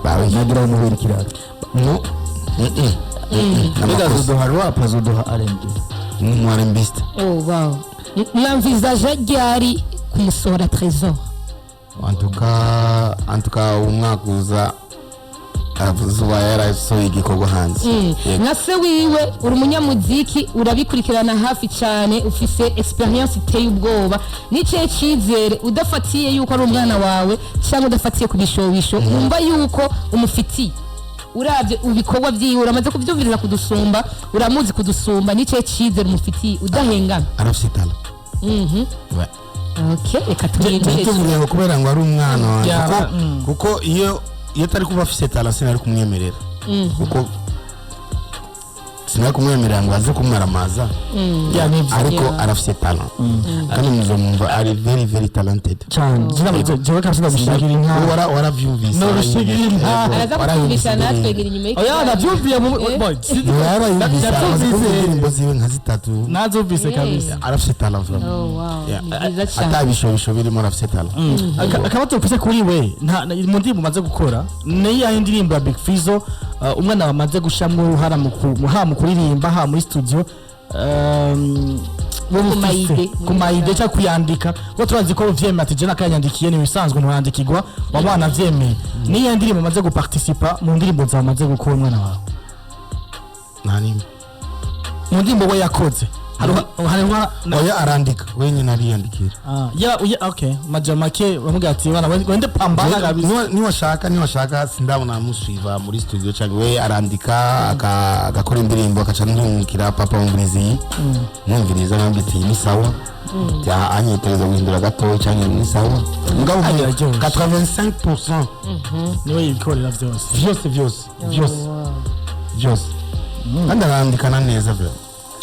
Bawe. Nagira umubiri ikirato. No. Mbega azoduha rap, azoduha R&B? Ni umu R&Biste. Oh wow, mwamvizaje ryari kumusohora Trésor? En tout cas umwaka uza azuba yarasohoye igikorwa hanze. Yego. Nka se wiwe, uri umunyamuziki, urabikurikirana hafi cyane, ufise experience iteye ubwoba, n'ikihe cyizere, udafatiye yuko ari umwana wawe cyangwa udafatiye ku bishobisho, wumva yuko umufitiye urabye ibikorwa byiwe? Uramaze kubyumviriza kudusumba, uramuzi kudusumba, n'ikihe cyizere umufitiye udahengana? Arafise talent. Ouais. Okay, reka turindire. Ntituvuge ngo kubera ngo ari umwana wanjye, kuko kuko iyo atari kuba afise talent sinari kumwemerera, kuko Sinari kumwemerera ngo aze kumaramaza. Ya, nivyo. Ariko arafise talent, kandi muzomwumva, ari very very talented. Cyane, jewe kabisa ndagushigira inka. Wowe waravyumvise. No, rushigira inka. Araza Warayumvise kutumvisha natwe indirimbo. gira inyuma Oya, y'ikiganiro. navyumviye mu boy. Warayumvise, amaze kumva indirimbo ziwe nka zitatu. Nazumvise Yeah. kabisa. Arafise talent vraiment. Oh, wow. Yeah. Ni byiza cyane. Atabishobisho birimo, arafise talent. Akabazo mfise kuri we, mu ndirimbo umaze gukora, ni iyahe ndirimbo ya Big Fizzo umwana bamaze gushyiramo uruhara haba mu kuririmba, haba muri studio, wowe Ku ufise ma idées. ku ma idées cyangwa kuyandika, kuko turazi ko uvyemeye ati je nakayandikiye, ni ibisanzwe ntiwandikirwa, waba wanavyemeye. Ni iyahe ndirimbo umaze guparticipa mu ndirimbo zawe umaze gukora umwana wawe? Nta nimwe. Mu ndirimbo we yakoze hariho Oya, arandika wenyine, ariyandikira. Ah, ya, okay, maja make bamubwira ati bana wende pambana kabisa. Niwashaka sindabona musuiva muri studio cyangwa we arandika, agakora indirimbo, akaca ndungikira: "Papa, wumviriza iyi." Mwumviriza, nambwira ati: "Ni sawa." Ya, anyitegereza guhindura gato cyangwa ni sawa, mugabo Ay, araryoshe. 85% Niwe yikorera vyose. Vyose, vyose, vyose, vyose, kandi arandikana neza vyo.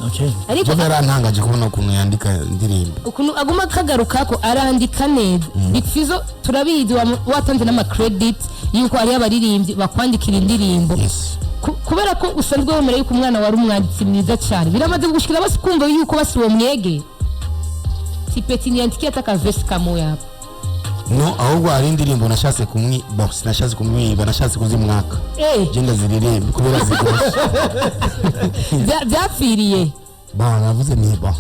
Okay. Ariko Jewe yarantangaje kubona ukuntu yandika indirimbo. Ukuntu aguma akagaruka ko arandika neza, Big Fizzo turabizi, watanze n'ama credit yuko hariyo abaririmbyi bakwandikira indirimbo. Yes. Kubera ko usanzwe wemera yuko umwana wari umwanditsi mwiza cyane, biramaze gushikira basi kumva yuko basi uwo mwege si petit niandikie hata ka verse kamoya hapa? No, ahubwo hari indirimbo nashatse kumwi, bon, sinashatse kumwiba, nashatse kuzimwaka. Je ndaziririmba kubera zigoye. Byapfiriye. Bon, navuze ni bon,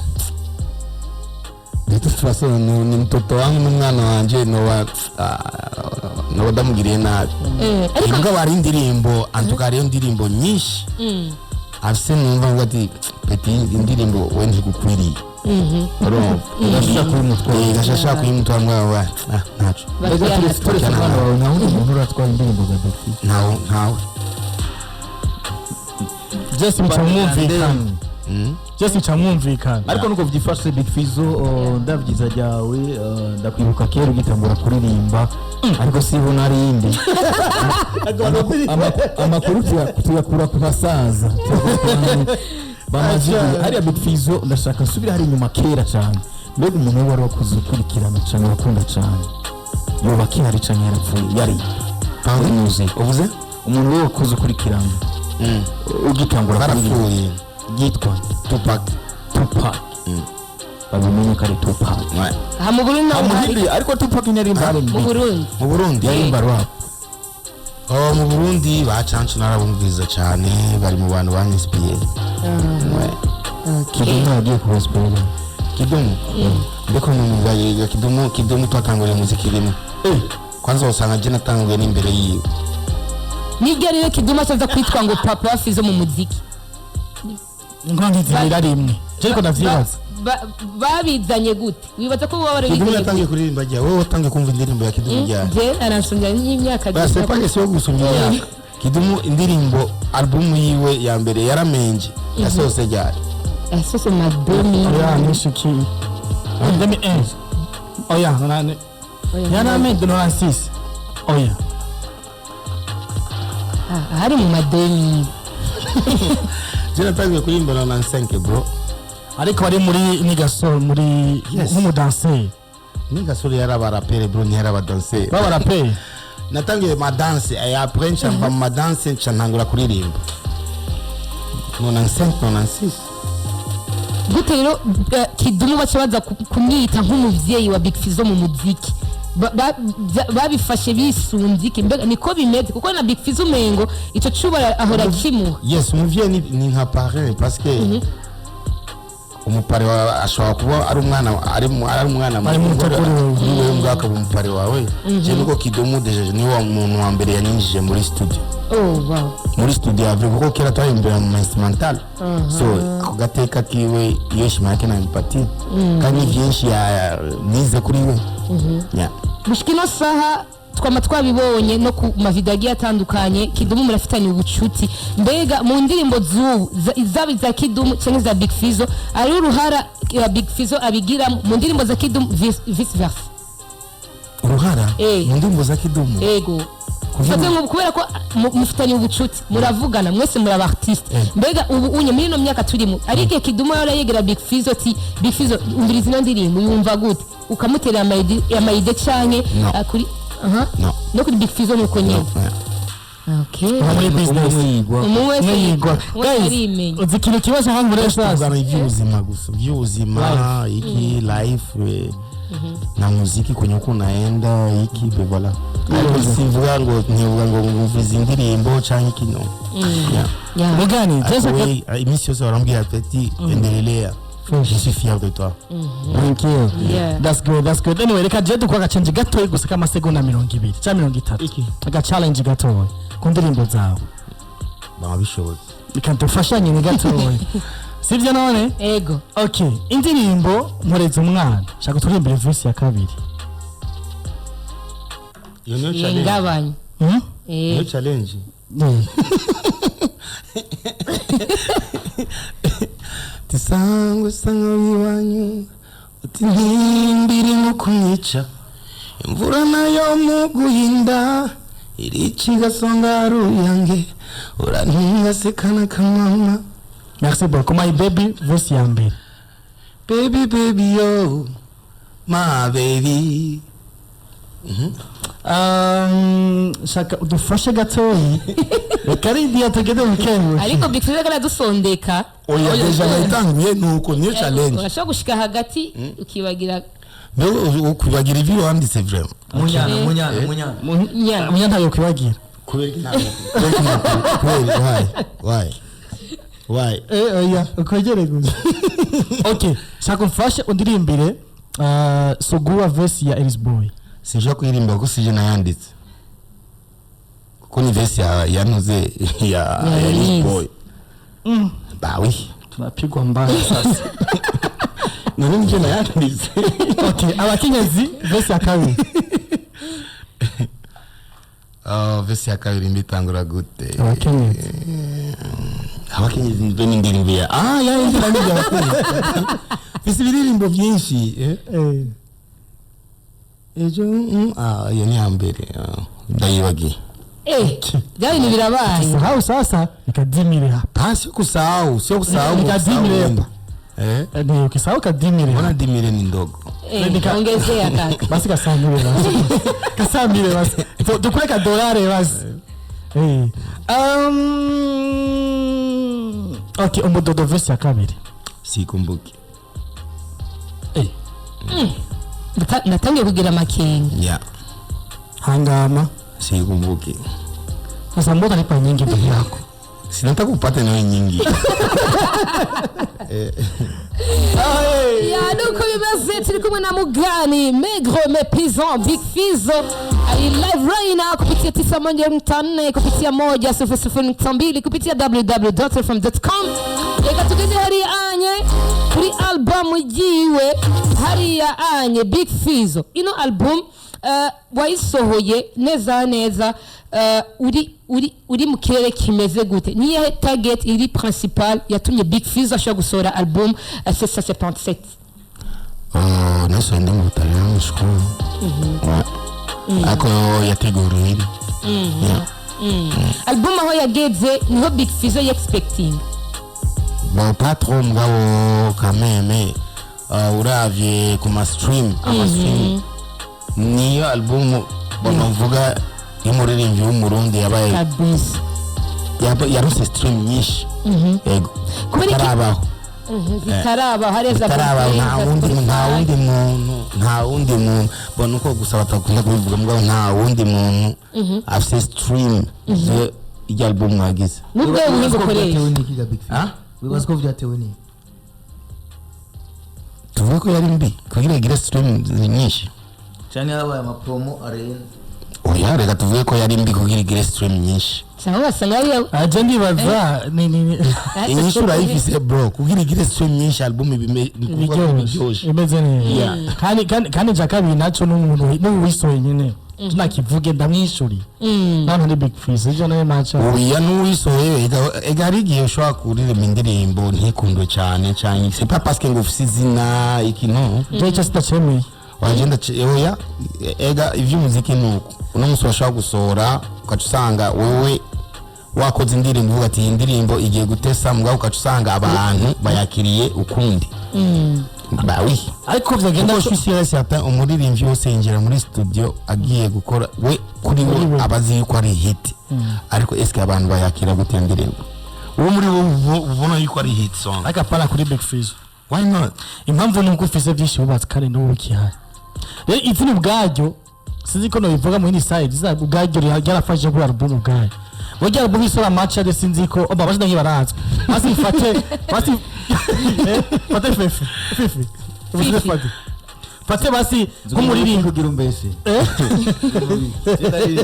de toute façon ni mtoto wangu, n'umwana wanje, noba noba ndamugiriye nabi. Ariko Mugabo hari indirimbo, antuka hariyo indirimbo nyinshi afise numva ngo ati: "Petit, indirimbo we ntigukwiriye." Urumva? Urashaka kuyimutwara. Gashasha kuyimutwara mwawe wa ntaco. Mbega turetse umwana wawe, nta wundi muntu uratwara indirimbo za Big Fizzo? Ntawe, ntawe. Byose bica mwumvikana, byose bica mwumvikana. Ariko nuko byifashe, Big Fizzo, ndabyiza ryawe, ndakwibuka kera ugitangura kuririmba, ariko siho narindi. Amakuru tuyakura ku basaza, tuyakura ku bantu bamaze igihe hariya. Big Fizzo, ndashaka nsubire hari inyuma kera cyane. Mbega umuntu we wari wakuze ukurikirana cyane, wakunda cyane, yoba akihari cyane, yarapfuye, yari muri music? Uvuze? Umuntu we wakuze ukurikirana ugitangura kuririmba. Barapfuye. Yitwa? Tupac. Tupac, babimenye ko ari Tupac. Ouais. Aha mu Burundi naho hari? Amuhimbi, ariko Tupac ntiyaririmba R&B. Mu Burundi. Mu Burundi? Yaririmba rap. Oh, mu Burundi ba Cancu narabumviriza cyane, bari mu bantu banyinspiye. Ouais. Kidumu yagiye ku gospel. Kidumu ndiko numva yiga Kidumu. Kidumu twatanguriye muziki rimwe. Kwanza usanga je natanguye n'imbere yiwe. Niryo rero Kidumu acaza kwitwa ngo papa wa Fizzo mu muziki. Inkongi zibira rimwe, je ariko ndavyibaza. Babizanye gute? Wibaza ko baba Kidumu barabizanye yatangiye gute? kuririmba rya, wowe watangiye kumva indirimbo ya Kidumu ryari? Je aransomya n'imyaka. Ba, c'est pas question yo gusumba imyaka. Kidumu indirimbo, album yiwe ya mbere yaramenje, yasohotse ryari? Yasohotse ma 2000. Oya, nishiki 2001, oya, nane yaramenje 96, oya. Ah, hari mu ma 2000. Je natangiye kuririmba na 95, bro. Ariko bari muri nigasol muri Yes. nk'umudanseri. Nigasore yari abarapere, bro, ntiyari abadanseri. B'abaraperi. Natangiye ma danse et après nca mva mu ma danse, nca ntangura kuririmba 95, 96. Gute rero Kidumu baca baza kumwita nk'umuvyeyi wa Big Fizzo mu muziki? Babifashe bisunze iki? Mbega niko bimeze? Kuko na Big Fizzo umengo ico cubara ahora kimuha. Yes, umuvyeyi ni nka parrain, parce que umupare wawe ashobora kuba ari umwana, ari umwana Ari muto kuri wewe. Kuri wewe, mbwa akaba umupare wawe. Je nuko Kidumu déjà niwe wa muntu wa mbere yanyinjije muri studio. Oh, wow. Muri studio ya vrai, kuko kera twarimbira mu instrumental. So ako gateka kiwe, iyo heshima yake nampatia, kandi vyinshi ya nize kuri we. Yeah. Gushika ino saha twama twabibonye no ku mavideo agiye atandukanye, Kidumu murafitanye ubucuti. Mbega mu ndirimbo z'ubu zaba iza Kidumu cyangwa iza Big Fizzo, ari uruhara ya Big Fizzo abigiramo mu ndirimbo za Kidumu, vice versa? Uruhara? Eh. Mu ndirimbo za Kidumu? Ego. Fate nko kubera ko mufitanye ubucuti, muravugana mwese, muri aba artiste. Mbega ubu unye muri ino myaka turimo, ari igihe Kidumu yahora yegera Big Fizzo ati: "Big Fizzo, umviriza ino ndirimbo, yumva gute?" Ukamutera ama idées canke No. Kuri aha? No. No kuri Big Fizzo nuko nyene? Okay. Uba muri business. Umwe yigwa. Umwe wese umwe yigwa. Wese Guys, arimenya. uzi ikintu kibazo nka muri sasa? Tuvugana iby'ubuzima gusa, iby'ubuzima, iki, life, na muziki kwenye uko unaenda iki be, voilà. Ariko sivuga ngo, ntivuga ngo ngumviza indirimbo canke iki, no. Yeah. Mugani Ariko jese. we, iminsi yose barambwira ati: "Endelea, je suis fier de toi." Thank you. That's good, that's good. Anyway, reka je dukora agacenge gatoya gusa k'amasegonda 20 cyangwa 30, aga challenge gatoya ku ndirimbo zawe. Baba bishobotse. Reka dufashanye, ni gatoya, sibyo none? Ego. Okay, indirimbo Nkoreza Umwana, shaka turirimbire verse ya kabiri. Iyo niyo challenge? Yengabanye. Hmm? Eh. Niyo challenge? Yeah. Tisangwe sanga iwanyu uti ntimbiri nko kumwica, imvura nayo mu guhinda irica igasonga ruyange, urantinga sekana kamama. Merci beaucoup. My Baby, verse ya mbere. Baby, baby, yo, my baby. Shaka udufashe gatoyi, reka ridiya tugende mu kebuke. Ariko Big Fizzo aradusondeka. Oya, déjà nayitanguye nuko niyo challenge. Urashobora gushika hagati ukibagira. Mbega ukwibagira ibyo wanditse vraiment? Munyana, munyana, munyana. Nyana. Munya ntayo kwibagira. Kubera iki ntabwo, kubera why, why, why? Eh, oya, ukwegere gusa. Okay, shaka umfashe undirimbire Sugua, verse ya Elis Boy. Sinshobora kuririmba kuko sije nayanditse, kuko ni verse ya yanuze ya Ya ya Elise. Boy bawi. Tunapigwa mbaya sasa. None nivyo nayanditse. Okay, Abakenyezi, verse ya kabiri. Oh, verse ya kabiri mbitangura gute? Abakenyezi. Abakenyezi mbe n'indirimbo ya ya indirimbo y'abakenyezi, mfise ibiririmbo byinshi, eh. Eh. Ejo iyo ni ya mbere, ndayibagiye. Eh, bya bintu birabaye. Sahau sasa nikadimire hapa. Ah, sio kusahau, sio kusahau. Nikadimire Kusahau. hapa. Eh. Ni ukisahau kadimire. Mbona dimire ni ndogo? Eh, ongezea kaka. Basi kasamire, basi kasamire, basi dukure kadolare basi. Eh. Okay, Umudodo, verse ya kabiri. Sikumbuki. Eh. Natangiye kugira amakenga. Yeah. Hangama. Sikumbuki. Sasa mbona nipa nyingi ndugu yako? Sinataka upate nawe nyingi. Ya, nuko bimeze, turi kumwe na Mugani Megro Mepizon Big Fizzo, ari live right now kupitia 91.4, kupitia 100.2, kupitia www.fm.com. Reka tugende hariya anye kuri album yiwe hariya anye. Big Fizzo, ino album wayisohoye neza neza, uri mu kirere kimeze gute? Niyahe target iri principal yatumye Big Fizzo ashobora gusohora album 777? Oh, nasohoye ndi mu Butaliyani, je crois. Ouais. Ariko yateguriwe iri. Yeah. Album aho yageze niho Big Fizzo expecting? Bon, pas trop, mugabo quand même uravye ku ma stream, ama stream, niyo album banavuga y'umuririmbyi w'Umurundi yabaye kabisa yarose stream nyinshi, yego. Kubera iki- Itarabaho. Zitaraba hariya za Itarabaho. Nta wundi, nta wundi muntu, nta wundi muntu bona uko gusa batakunda kubivuga, mugabo nta wundi muntu afise stream irya album mwagize. Nubwo buhinga ukoresha. Byatewe n'iki ga Big Fizzo? Ah? Wibaza ko byatewe n'iki? Tuvuge ko yari mbi kugira igire stream nyinshi? Cyangwa yabaye ama promo arenze? Oya, reka tuvuge ko yari mbi kugira igire stream nyinshi. Cyangwa ugasanga hariya Aje ndibaza ni Inyishu urayifise bro, kugira igire stream nyinshi album ni ukuvuga ko biryoshe. biryoshe. Imeze neza. Yeah. Kandi cya kabiri naco n'umuntu n'uwisohoye nyene tunakivuge, ndamwishuriye none ni Big Fizzo ivyo nawe maca. Oya, n'uwisohoye ega hari igihe ushobora kuririmba indirimbo ntikundwe cyane cyane, c'est pas parce que ngo ufise izina iki, no. Je cyo sitacemeye. Wagenda oya, ega ivy'umuziki nuko uno munsi washobora gusohora, ugaca usanga wewe wakoze indirimbo uvuga ati iyi ndirimbo igiye gutesa, mugabo ugaca usanga abantu bayakiriye ukundi. Bah oui. Ariko vyagenda Kuko je suis sûr et certain, umuririmbyi wese yinjira muri studio agiye gukora, we kuri we abazi yuko ari hit, ariko eske abantu bayakira gute iyo ndirimbo? Uwo muri bo ubona yuko ari hit song. Ariko apana kuri Big Fizzo. Why not? Impamvu ni uko ufise byinshi wubatse kandi n'ubu bikihari. Rero izina ubwaryo, sinzi ko nobivuga mu yindi side, izina ubwaryo ryarafashije kuri album ubwayo. Burya album isora match ade, sinzi ko oba bashida nkibarazwa basi fate basi fate fefe fifi. Fifi. Fate fate basi nk'umuririmbo. Kugira umbeshe.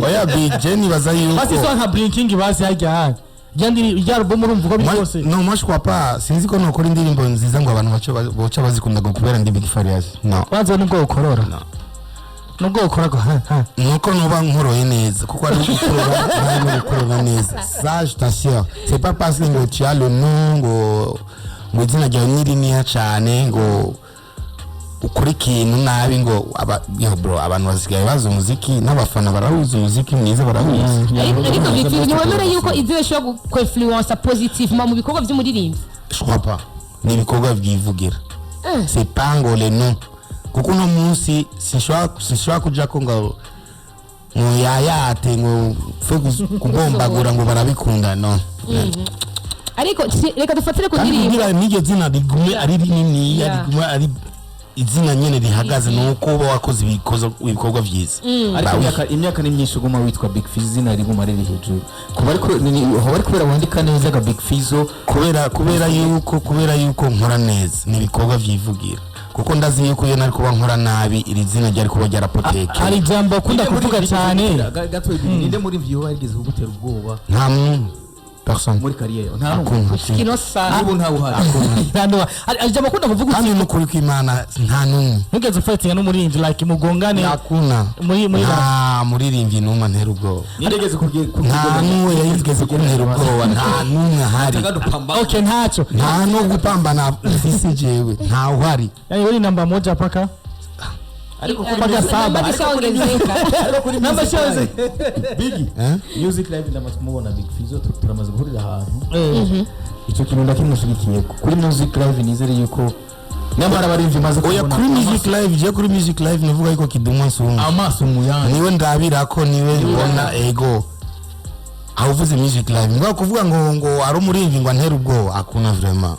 Oya, Big je nibaza yuko Basi isora nka blinking, basi harya hari rya rya album, urumva uko biri kose. Non, moi je crois pas. Sinzi ko nokora indirimbo nziza ngo abantu bace boca bazikunda ngo kubera ndi Big Farious. No. Wanze nubwo ukorora. No. Nubwo ukora go ha ha. Nuko noba nkoroye neza, kuko ari gukorora ari no gukorora neza. Ça je t'assure. C'est pas parce que ngo tu as le nom, ngo izina ryawe ni rinini cyane, ngo ukora ikintu nabi ngo aba. Yo bro, abantu basigaye bazi umuziki n'abafana barawuzi, umuziki mwiza barawuzi. Ariko Big Fizzo, ntiwemere yuko izina rishobora kwinfluensa positivement mu bikorwa by'umuririmbyi? Je crois pas. Ni ibikorwa byivugira, c'est pas ngo le nom, kuko uno munsi sinshobora kuja ko ngo yayate ngo pfe kubombagura ngo barabikunda, no. Ariko reka dufatire ku Kandi ndirimbo. Kugira n'iryo zina rigume ari rininiya, rigume ari izina nyene rihagaze, ni uko uba wakoze ibikorwa vyiza. Ariko Bah oui. imyaka ni myinshi uguma witwa Big Fizzo, izina riguma riri hejuru kuba, ariko hoba ari kubera wandika neza ga Big Fizzo? Kubera yuko nkora neza, ni ibikorwa vyivugira, kuko ndazi yuko iyo nari kuba nkora nabi, iri zina ryari kuba ryarapoteke. Hari ijambo akunda kuvuga cyane. Gato, ninde muri vyo warigeze kugutera ubwoba? Nta muntu, personne. Muri carrière yawe nta n'umwe? Akuntu. Kino saa. N'ubu ntawe uhari? Hari ijambo akunda kuvuga. Kandi n'ukuri kw'Imana, nta n'umwe. Ntugeze ufightinga n'umuririmbyi, like mugongane? Nakuna. Muri Nta muririmbyi n'umwe antera ubwoba. Ninde kugira? Nta n'uwe yigeze kuntera ubwoba, nta n'umwe ahari. Okay, ntacyo. Nta no gupambana mfise jewe, ntawe uhari. Yani wewe ni namba moja paka Ariko mpaka saba. Namba zishaongezeka. Namba shoze. Big Eh? Music Live ndamaze kumubona Big Fizzo, turamaze guhurira ahantu. Icyo kintu ndakimushigikiye kuri Music Live, nizere yuko nyamara abarimvyi maze Oya, kubona kuri Music Live, je kuri Music Live nivuga yuko Kidumu nsumba. Amaso mu yandi. Niwe ndabirako, niwe mbona ego aho uvuze Music Live, ngo kuvuga ngo ari umuririmbyi ngo antere ubwoba, akuna, vraiment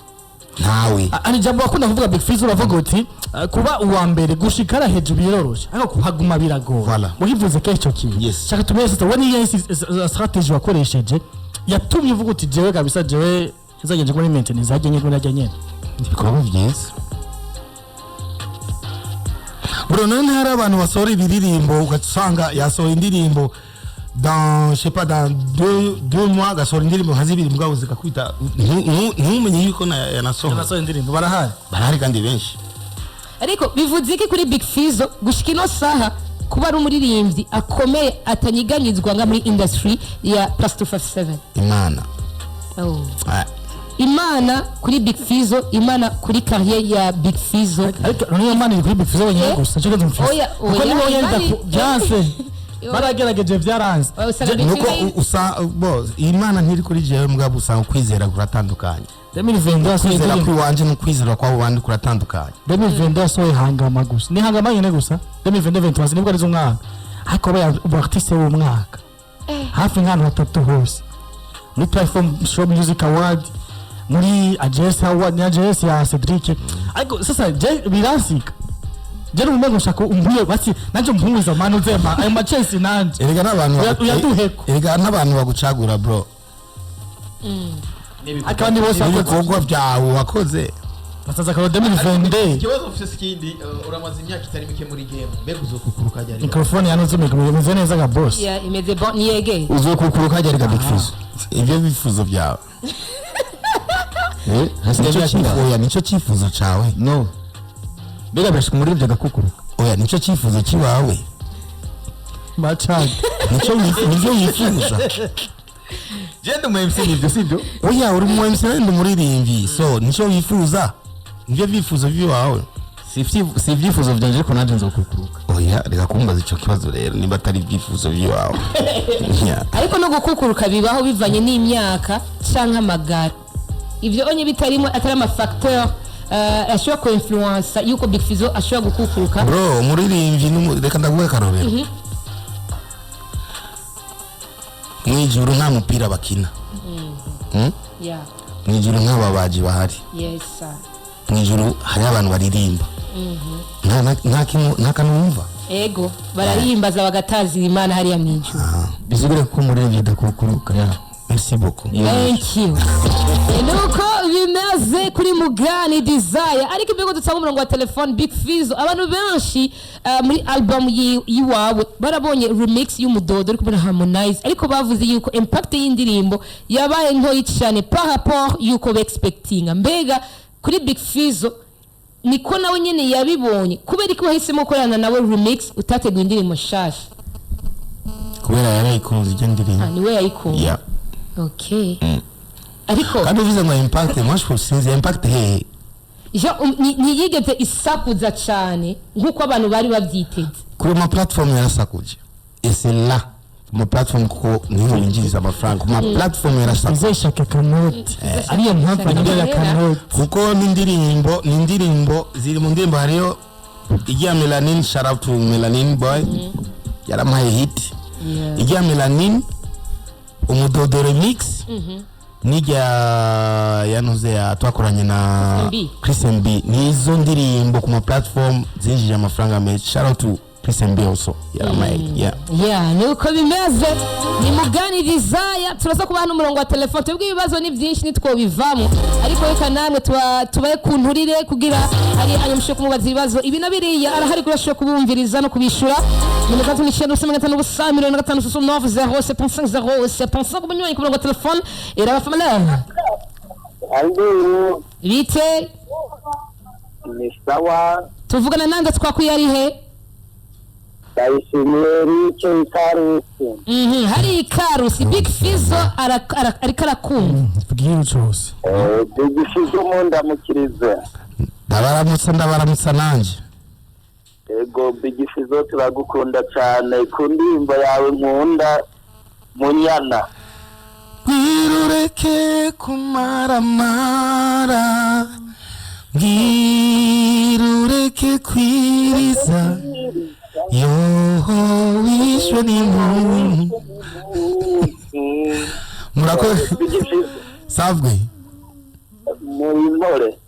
ntawe. Hari ijambo wakunda kuvuga, Big Fizzo, uravuga uti kuba uwa mbere gushikara hejuru biroroshe, ariko kuhaguma biragora. Voilà. Uhivuze kenshi icyo kintu. Yes. Shaka tumenye sasa wowe niyo strategy wakoresheje yatumye uvuga uti jewe kabisa, jewe nzagenje kuri maintenance hajya nyine hajya nyine. Ibikorwa byiza bro. None hari abantu basohora ibiririmbo, ugasanga yasohoye indirimbo dans, je sais pas, dans 2 mois agasohora indirimbo nka zibiri, mugabo zikakwita ntumenye yuko yanasohoye. Nasohoye indirimbo, barahari. Barahari kandi benshi. Ariko bivuze iki kuri Big Fizzo gushika ino saha kuba ari umuririmbyi akomeye atanyiganyizwa nga muri industry ya plus 257? Imana. Oh. Ah. Imana kuri Big Fizzo, Imana kuri carrière ya Big Fizzo. Ariko niyo mana iri kuri Big Fizzo wenyine Eh? gusa, cyo mfise Oya, kuko oya, nibo yenda byanse baragerageje byaranze. Oya, usanga Big Nuko Fizzo usa bo Imana ntiri kuri jewe, mugabo usanga ukwizera kuratandukanye. 2022 yasohoye Kwizera indirimbo. kw'iwanje n'ukwizera kw'abo bandi kuratandukanye. 2022 yasohoye Hangama gusa, ni Hangama nyine gusa. 2022 23 nibwo ari umwaka, ariko aba ubu artiste w'umwaka hafi nk'ahantu hatatu hose, muri Platform Show Music Award, muri AJS Award, ni AJS ya Cedric. Ariko sasa je biransika, je n'ubumengo nshaka umbuye basi nanje mpumuza manu zema ayo machesi nanje. Erega n'abantu Uyaduheko. Erega n'abantu bagucagura, bro. Ariko abandi bose bakoze Ibikorwa byawe wakoze. Basaza ko 2022. Ikibazo mfise ikindi, uramaze imyaka itari mike muri game, mbega uzokukuruka ryari? Microphone yanuze imeze neza ga boss. Yeah, imeze bon, niyegeye. Uzokukuruka ryari ga Big Fizzo? Ibyo bifuzo byawe. Eh, hasigaye Nicyo imyaka cyifuzo, ingahe? oya, nicyo cyifuzo cyawe. No, mbega birashika umuririmbyi agakukuruka? Oya, nicyo cyifuzo kiwawe. Macana. Nicyo wifuza. Genda umu MC, nibyo sibyo? Oya, uri mu MC, ndi umuririmbyi, so nicyo wifuza, nibyo bifuzo by'iwawe. Si ibyifuzo byanje, ariko nanjye nzokukuruka. Oya, reka kumbaza ico kibazo rero nimba atari ibyifuzo by'iwawe. Yeah. Ariko no gukukuruka bibaho bivanye n'imyaka canke amagara. Ivyo onye bitarimo, atari amafacteur ashobora ku influencer yuko Big Fizzo ashobora gukukuruka. Bro, umuririmbyi reka ndaguhe akarorero. Mwijuru nta mupira bakina. Yeah. Mwijuru nta babaji bahari. Yes sir. Mwijuru hariho abantu baririmba. Nta kintu, nta kantu wumva. Ego, barahimbaza bagatazira Imana hariya mw'ijuru. Bisigure ko umuririmbyi adakukuruka. Merci beaucoup. Thank you. Nuko bimeze kuri Mugani Desire. Ariko imbere ko dutanga umurongo wa telefone, Big Fizzo, abantu benshi muri album yiwawe barabonye remix y'Umudodo uri kumwe na Harmonize, ariko bavuze yuko impact y'indirimbo yabaye ntoyi cyane par rapport yuko expectinga. Mbega kuri Big Fizzo niko nawe nyene yabibonye? Kubera ko wahisemo gukorana nawe remix, utateguye indirimbo nshasha? Kubera yarayikunze ijya ndirimbo. Ah, niwe yayikunze? Yeah. Okay, ariko Kandi uvuze ngo impact, moi je trouve, sinzi impact hehe. Ntiyigeze isakuza cyane nk'uko abantu bari babyiteze. Kuri ma platform yarasakuje, et c'est là ku ma platform, kuko niho winjiriza amafaranga ku ma platform, yarasakuje. Izeshaka kanoti, ariyo mpamvu anyura kanoti. Kuko n'indirimbo ziri mu ndirimbo, hariyo ijya Melanin. Shout out to Melanin Boy, yarampaye hit. Ijya Melanin, Umudodo remix, n'ijya yanuze ya twakoranye na MB. Chris MB. Nizo ndirimbo ku ma platform zinjije amafaranga menshi. Shout out to Chris MB also, yarampaye, yeah. Yeah, nuko bimeze. Ni Mugani Desire. Turaza kubaha n'umurongo wa telefone. Twebwe ibibazo ni byinshi, nitwobivamo, ariko reka namwe tubaye ku nturire kugira ari ayo mushobora kumubaza ibibazo ibi na biriya. Arahari kuri ashobora kubumviriza no kubishura. 39 0 5 0 75 69 0 75 0 75. Ku munywanyi ku murongo wa telefone, irabafamala. Allo. Bite? Ni sawa. Tuvugana nande? Twakwiye ari he? Ndayishimiye Eric Ikarusi. Hari Ikarusi, Big Fizzo ariko arakumva. Bwira cyose. Big Fizzo mundamukirize. Ndabaramutsa, ndabaramutsa nanjye. Ego, Big Fizzo, turagukunda cyane ku ndirimbo yawe nkunda, Munyana. Bwirureke kumaramara, bwirureke kwiriza, yoho wishwe n'impundu. Murakoze. Big Fizzo. Savwe. Muri mpore?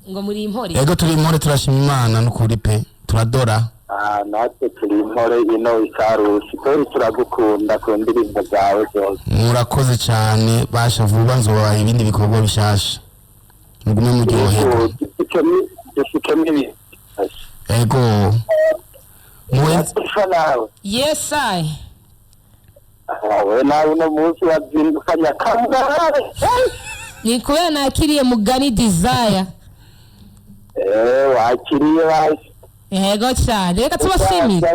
Ngo muri impore? Ego, turi impore, turashima Imana n'ukuri pe, turadora. Ah, natwe turi impore ino Ikarusi kweri, turagukunda ku ndirimbo zawe zose. Murakoze cyane. Basha, vuba nzobaha ibindi bikorwa bishasha, mugume muryoherwa. Dushikemo ibintu. Ego. Muwenzi. Usa nawe. Yes I. We nawe uno munsi wazindukanye akangare. Ni kubera nakiriye Mugani Desire. Eh, wakiriye basi. Yego cyane, reka tubashimire.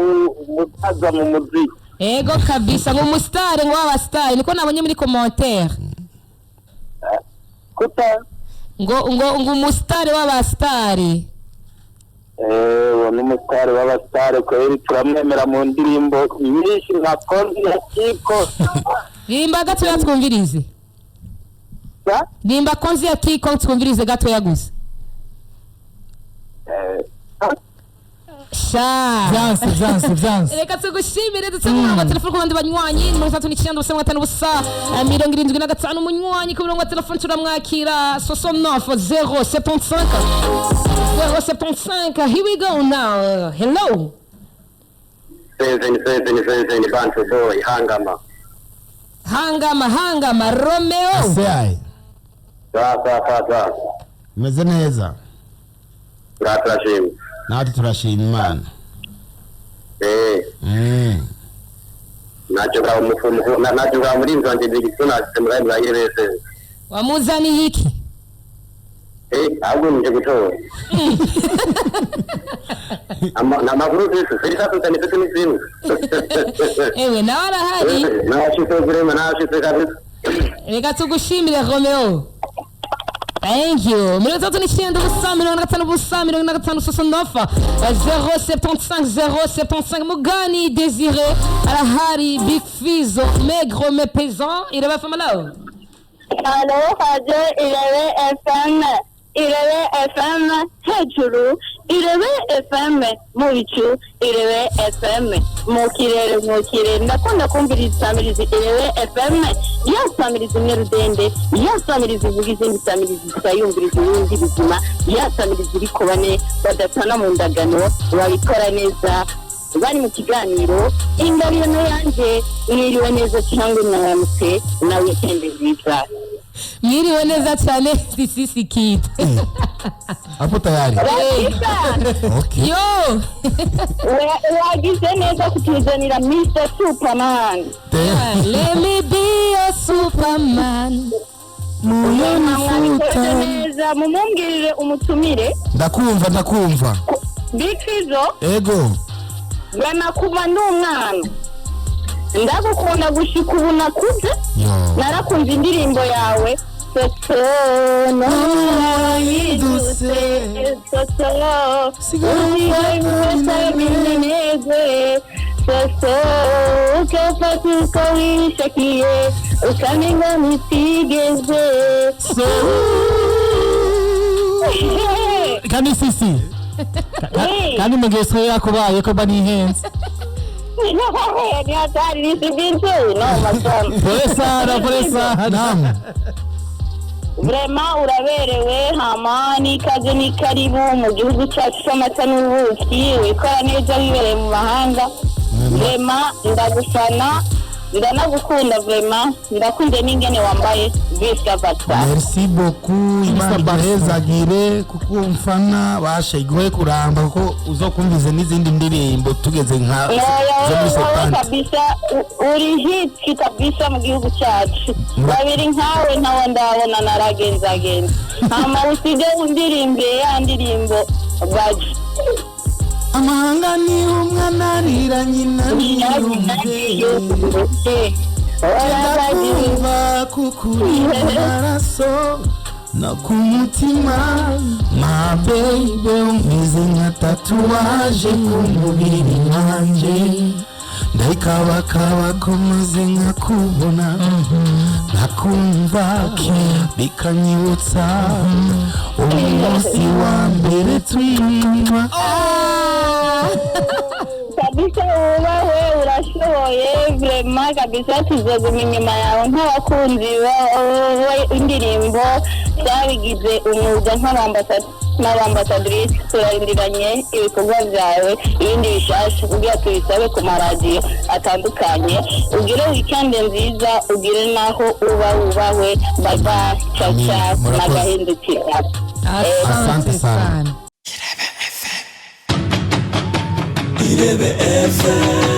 Umusaza mu muziki. Yego kabisa, ngo umusitari, ngo w'abasitari, niko nabonye muri commentaire. Kuta. Ngo umusitari w'abasitari. Eh, uwo ni umusitari w'abasitari kweri, turamwemera mu ndirimbo nyinshi nka Konti ya Kiko. Rimba gatoya twumvirize. Rimba Konzi ya Kiko twumvirize gatoya gusa. Sha. Vyanse, vyanse, vyanse. Reka tugushimire, ndetse umurongo wa telefone ku bandi banywanyi: 39 0 5 0 75. Umunywanyi ku murongo wa telefone turamwakira: 69 0 75 0 75. Here we go now. Hello. 7 7 7, Bantu Boy, hangama. Hangama, hangama, Romeo. Seayi. Sa sa sa sa. Meze neza. Turashima. Natwe turashima Imana. Ntacyo bwa umufumu, ntacyo bwa murinzi wanjye Big Fizzo, nashyize muri ayo murayire. Wamuzaniye iki? Eh, ahubwo nije gutora. Amakuru sisi, sisi ni sisi ni sisi. Ewe, nawe arahari. Nashyize kurema, nashyize kabisa. Reka tugushimire, Romeo. Thank you. 39 ubusa 50 ubusa 45 69 075 075. Mugani Désiré arahari. Big Fizzo, Maigre mais pesant, Irebe FM, hello. Allô, radio Irebe FM, Irebe FM hejuru, Irebe FM mu bicu, Irebe FM mu kirere, mu kirere. Ndakunda kumviriza isamirizi Irebe FM, ya samirizi imwe rudende, ya samirizi ivuga izindi samirizi zikayumviriza ibindi bizima, ya samirizi iri ku bane badatana mu ndagano, babikora neza bari mu kiganiro ingabirano yanjye. Mwiriwe neza cyangwa mwaramutse na weekend nziza. Mwiriwe neza cyane, sisi kita. Hapo tayari. Okay. Yo. Wagize neza kutuzanira Mr Superman. Let me be your superman. Mwabikoze neza, mumumbwirire umutumire. Ndakumva, ndakumva. Big Fizzo. Ego. Bwana, kuva ndi umwana ndagukunda, gushika ubu nakuze. Yo. Narakunze indirimbo yawe soso wahindutse soso usigaye soso ukafata uko wishakiye ukamenga ntitigeze. Kandi sisi kandi mugesho yakubaye ko mba nihenze. Ni hatari nisibintu no masoma. Pole sana, pole sana. Naam. Vraiment uraberewe, hama n'ikaze, ni karibu mu gihugu cyacu cy'amata n'ubuki. Wikora neza wibereye mu mahanga. Vraiment ndagufana, ndanagukunda, vraiment ndakunze n'ingene wambaye visca Barca. Merci beaucoup, Imana iguhezagire kuko umfana basha iguhe kuramba, kuko uzokumvize n'izindi ndirimbo tugeze nka zo muri Wowe septante. Kabisa uri hit kabisa mu gihugu cyacu. Babiri nkawe ntawe ndabona, naragenzagenza. Hama usige undirimbiye ya ndirimbo baji. Amahanga ni umwana arira nyina ntiyumve, ndakumva kukuri mu maraso no ku mutima. My baby, umeze nka tatouage ku mubiri wanjye, ndayikabakaba ko maze nkakubona, nkakumva, bikanyibutsa umunsi wa mbere tunywa. Kabisa wubahwe, urashoboye vraiment kabisa. Tuzoguma inyuma yawe nk'abakunzi indirimbo twabigize umwuga n'abambasadrisi. Turarindiranye ibikorwa byawe ibindi bishasha kugira tubisabe ku maradiyo atandukanye. Ugire weekend nziza, ugire naho uba, wubahwe. Bye bye, ciao ciao. Murakoze. N'agahindukira. Asante sana. Sana. Irebe FM.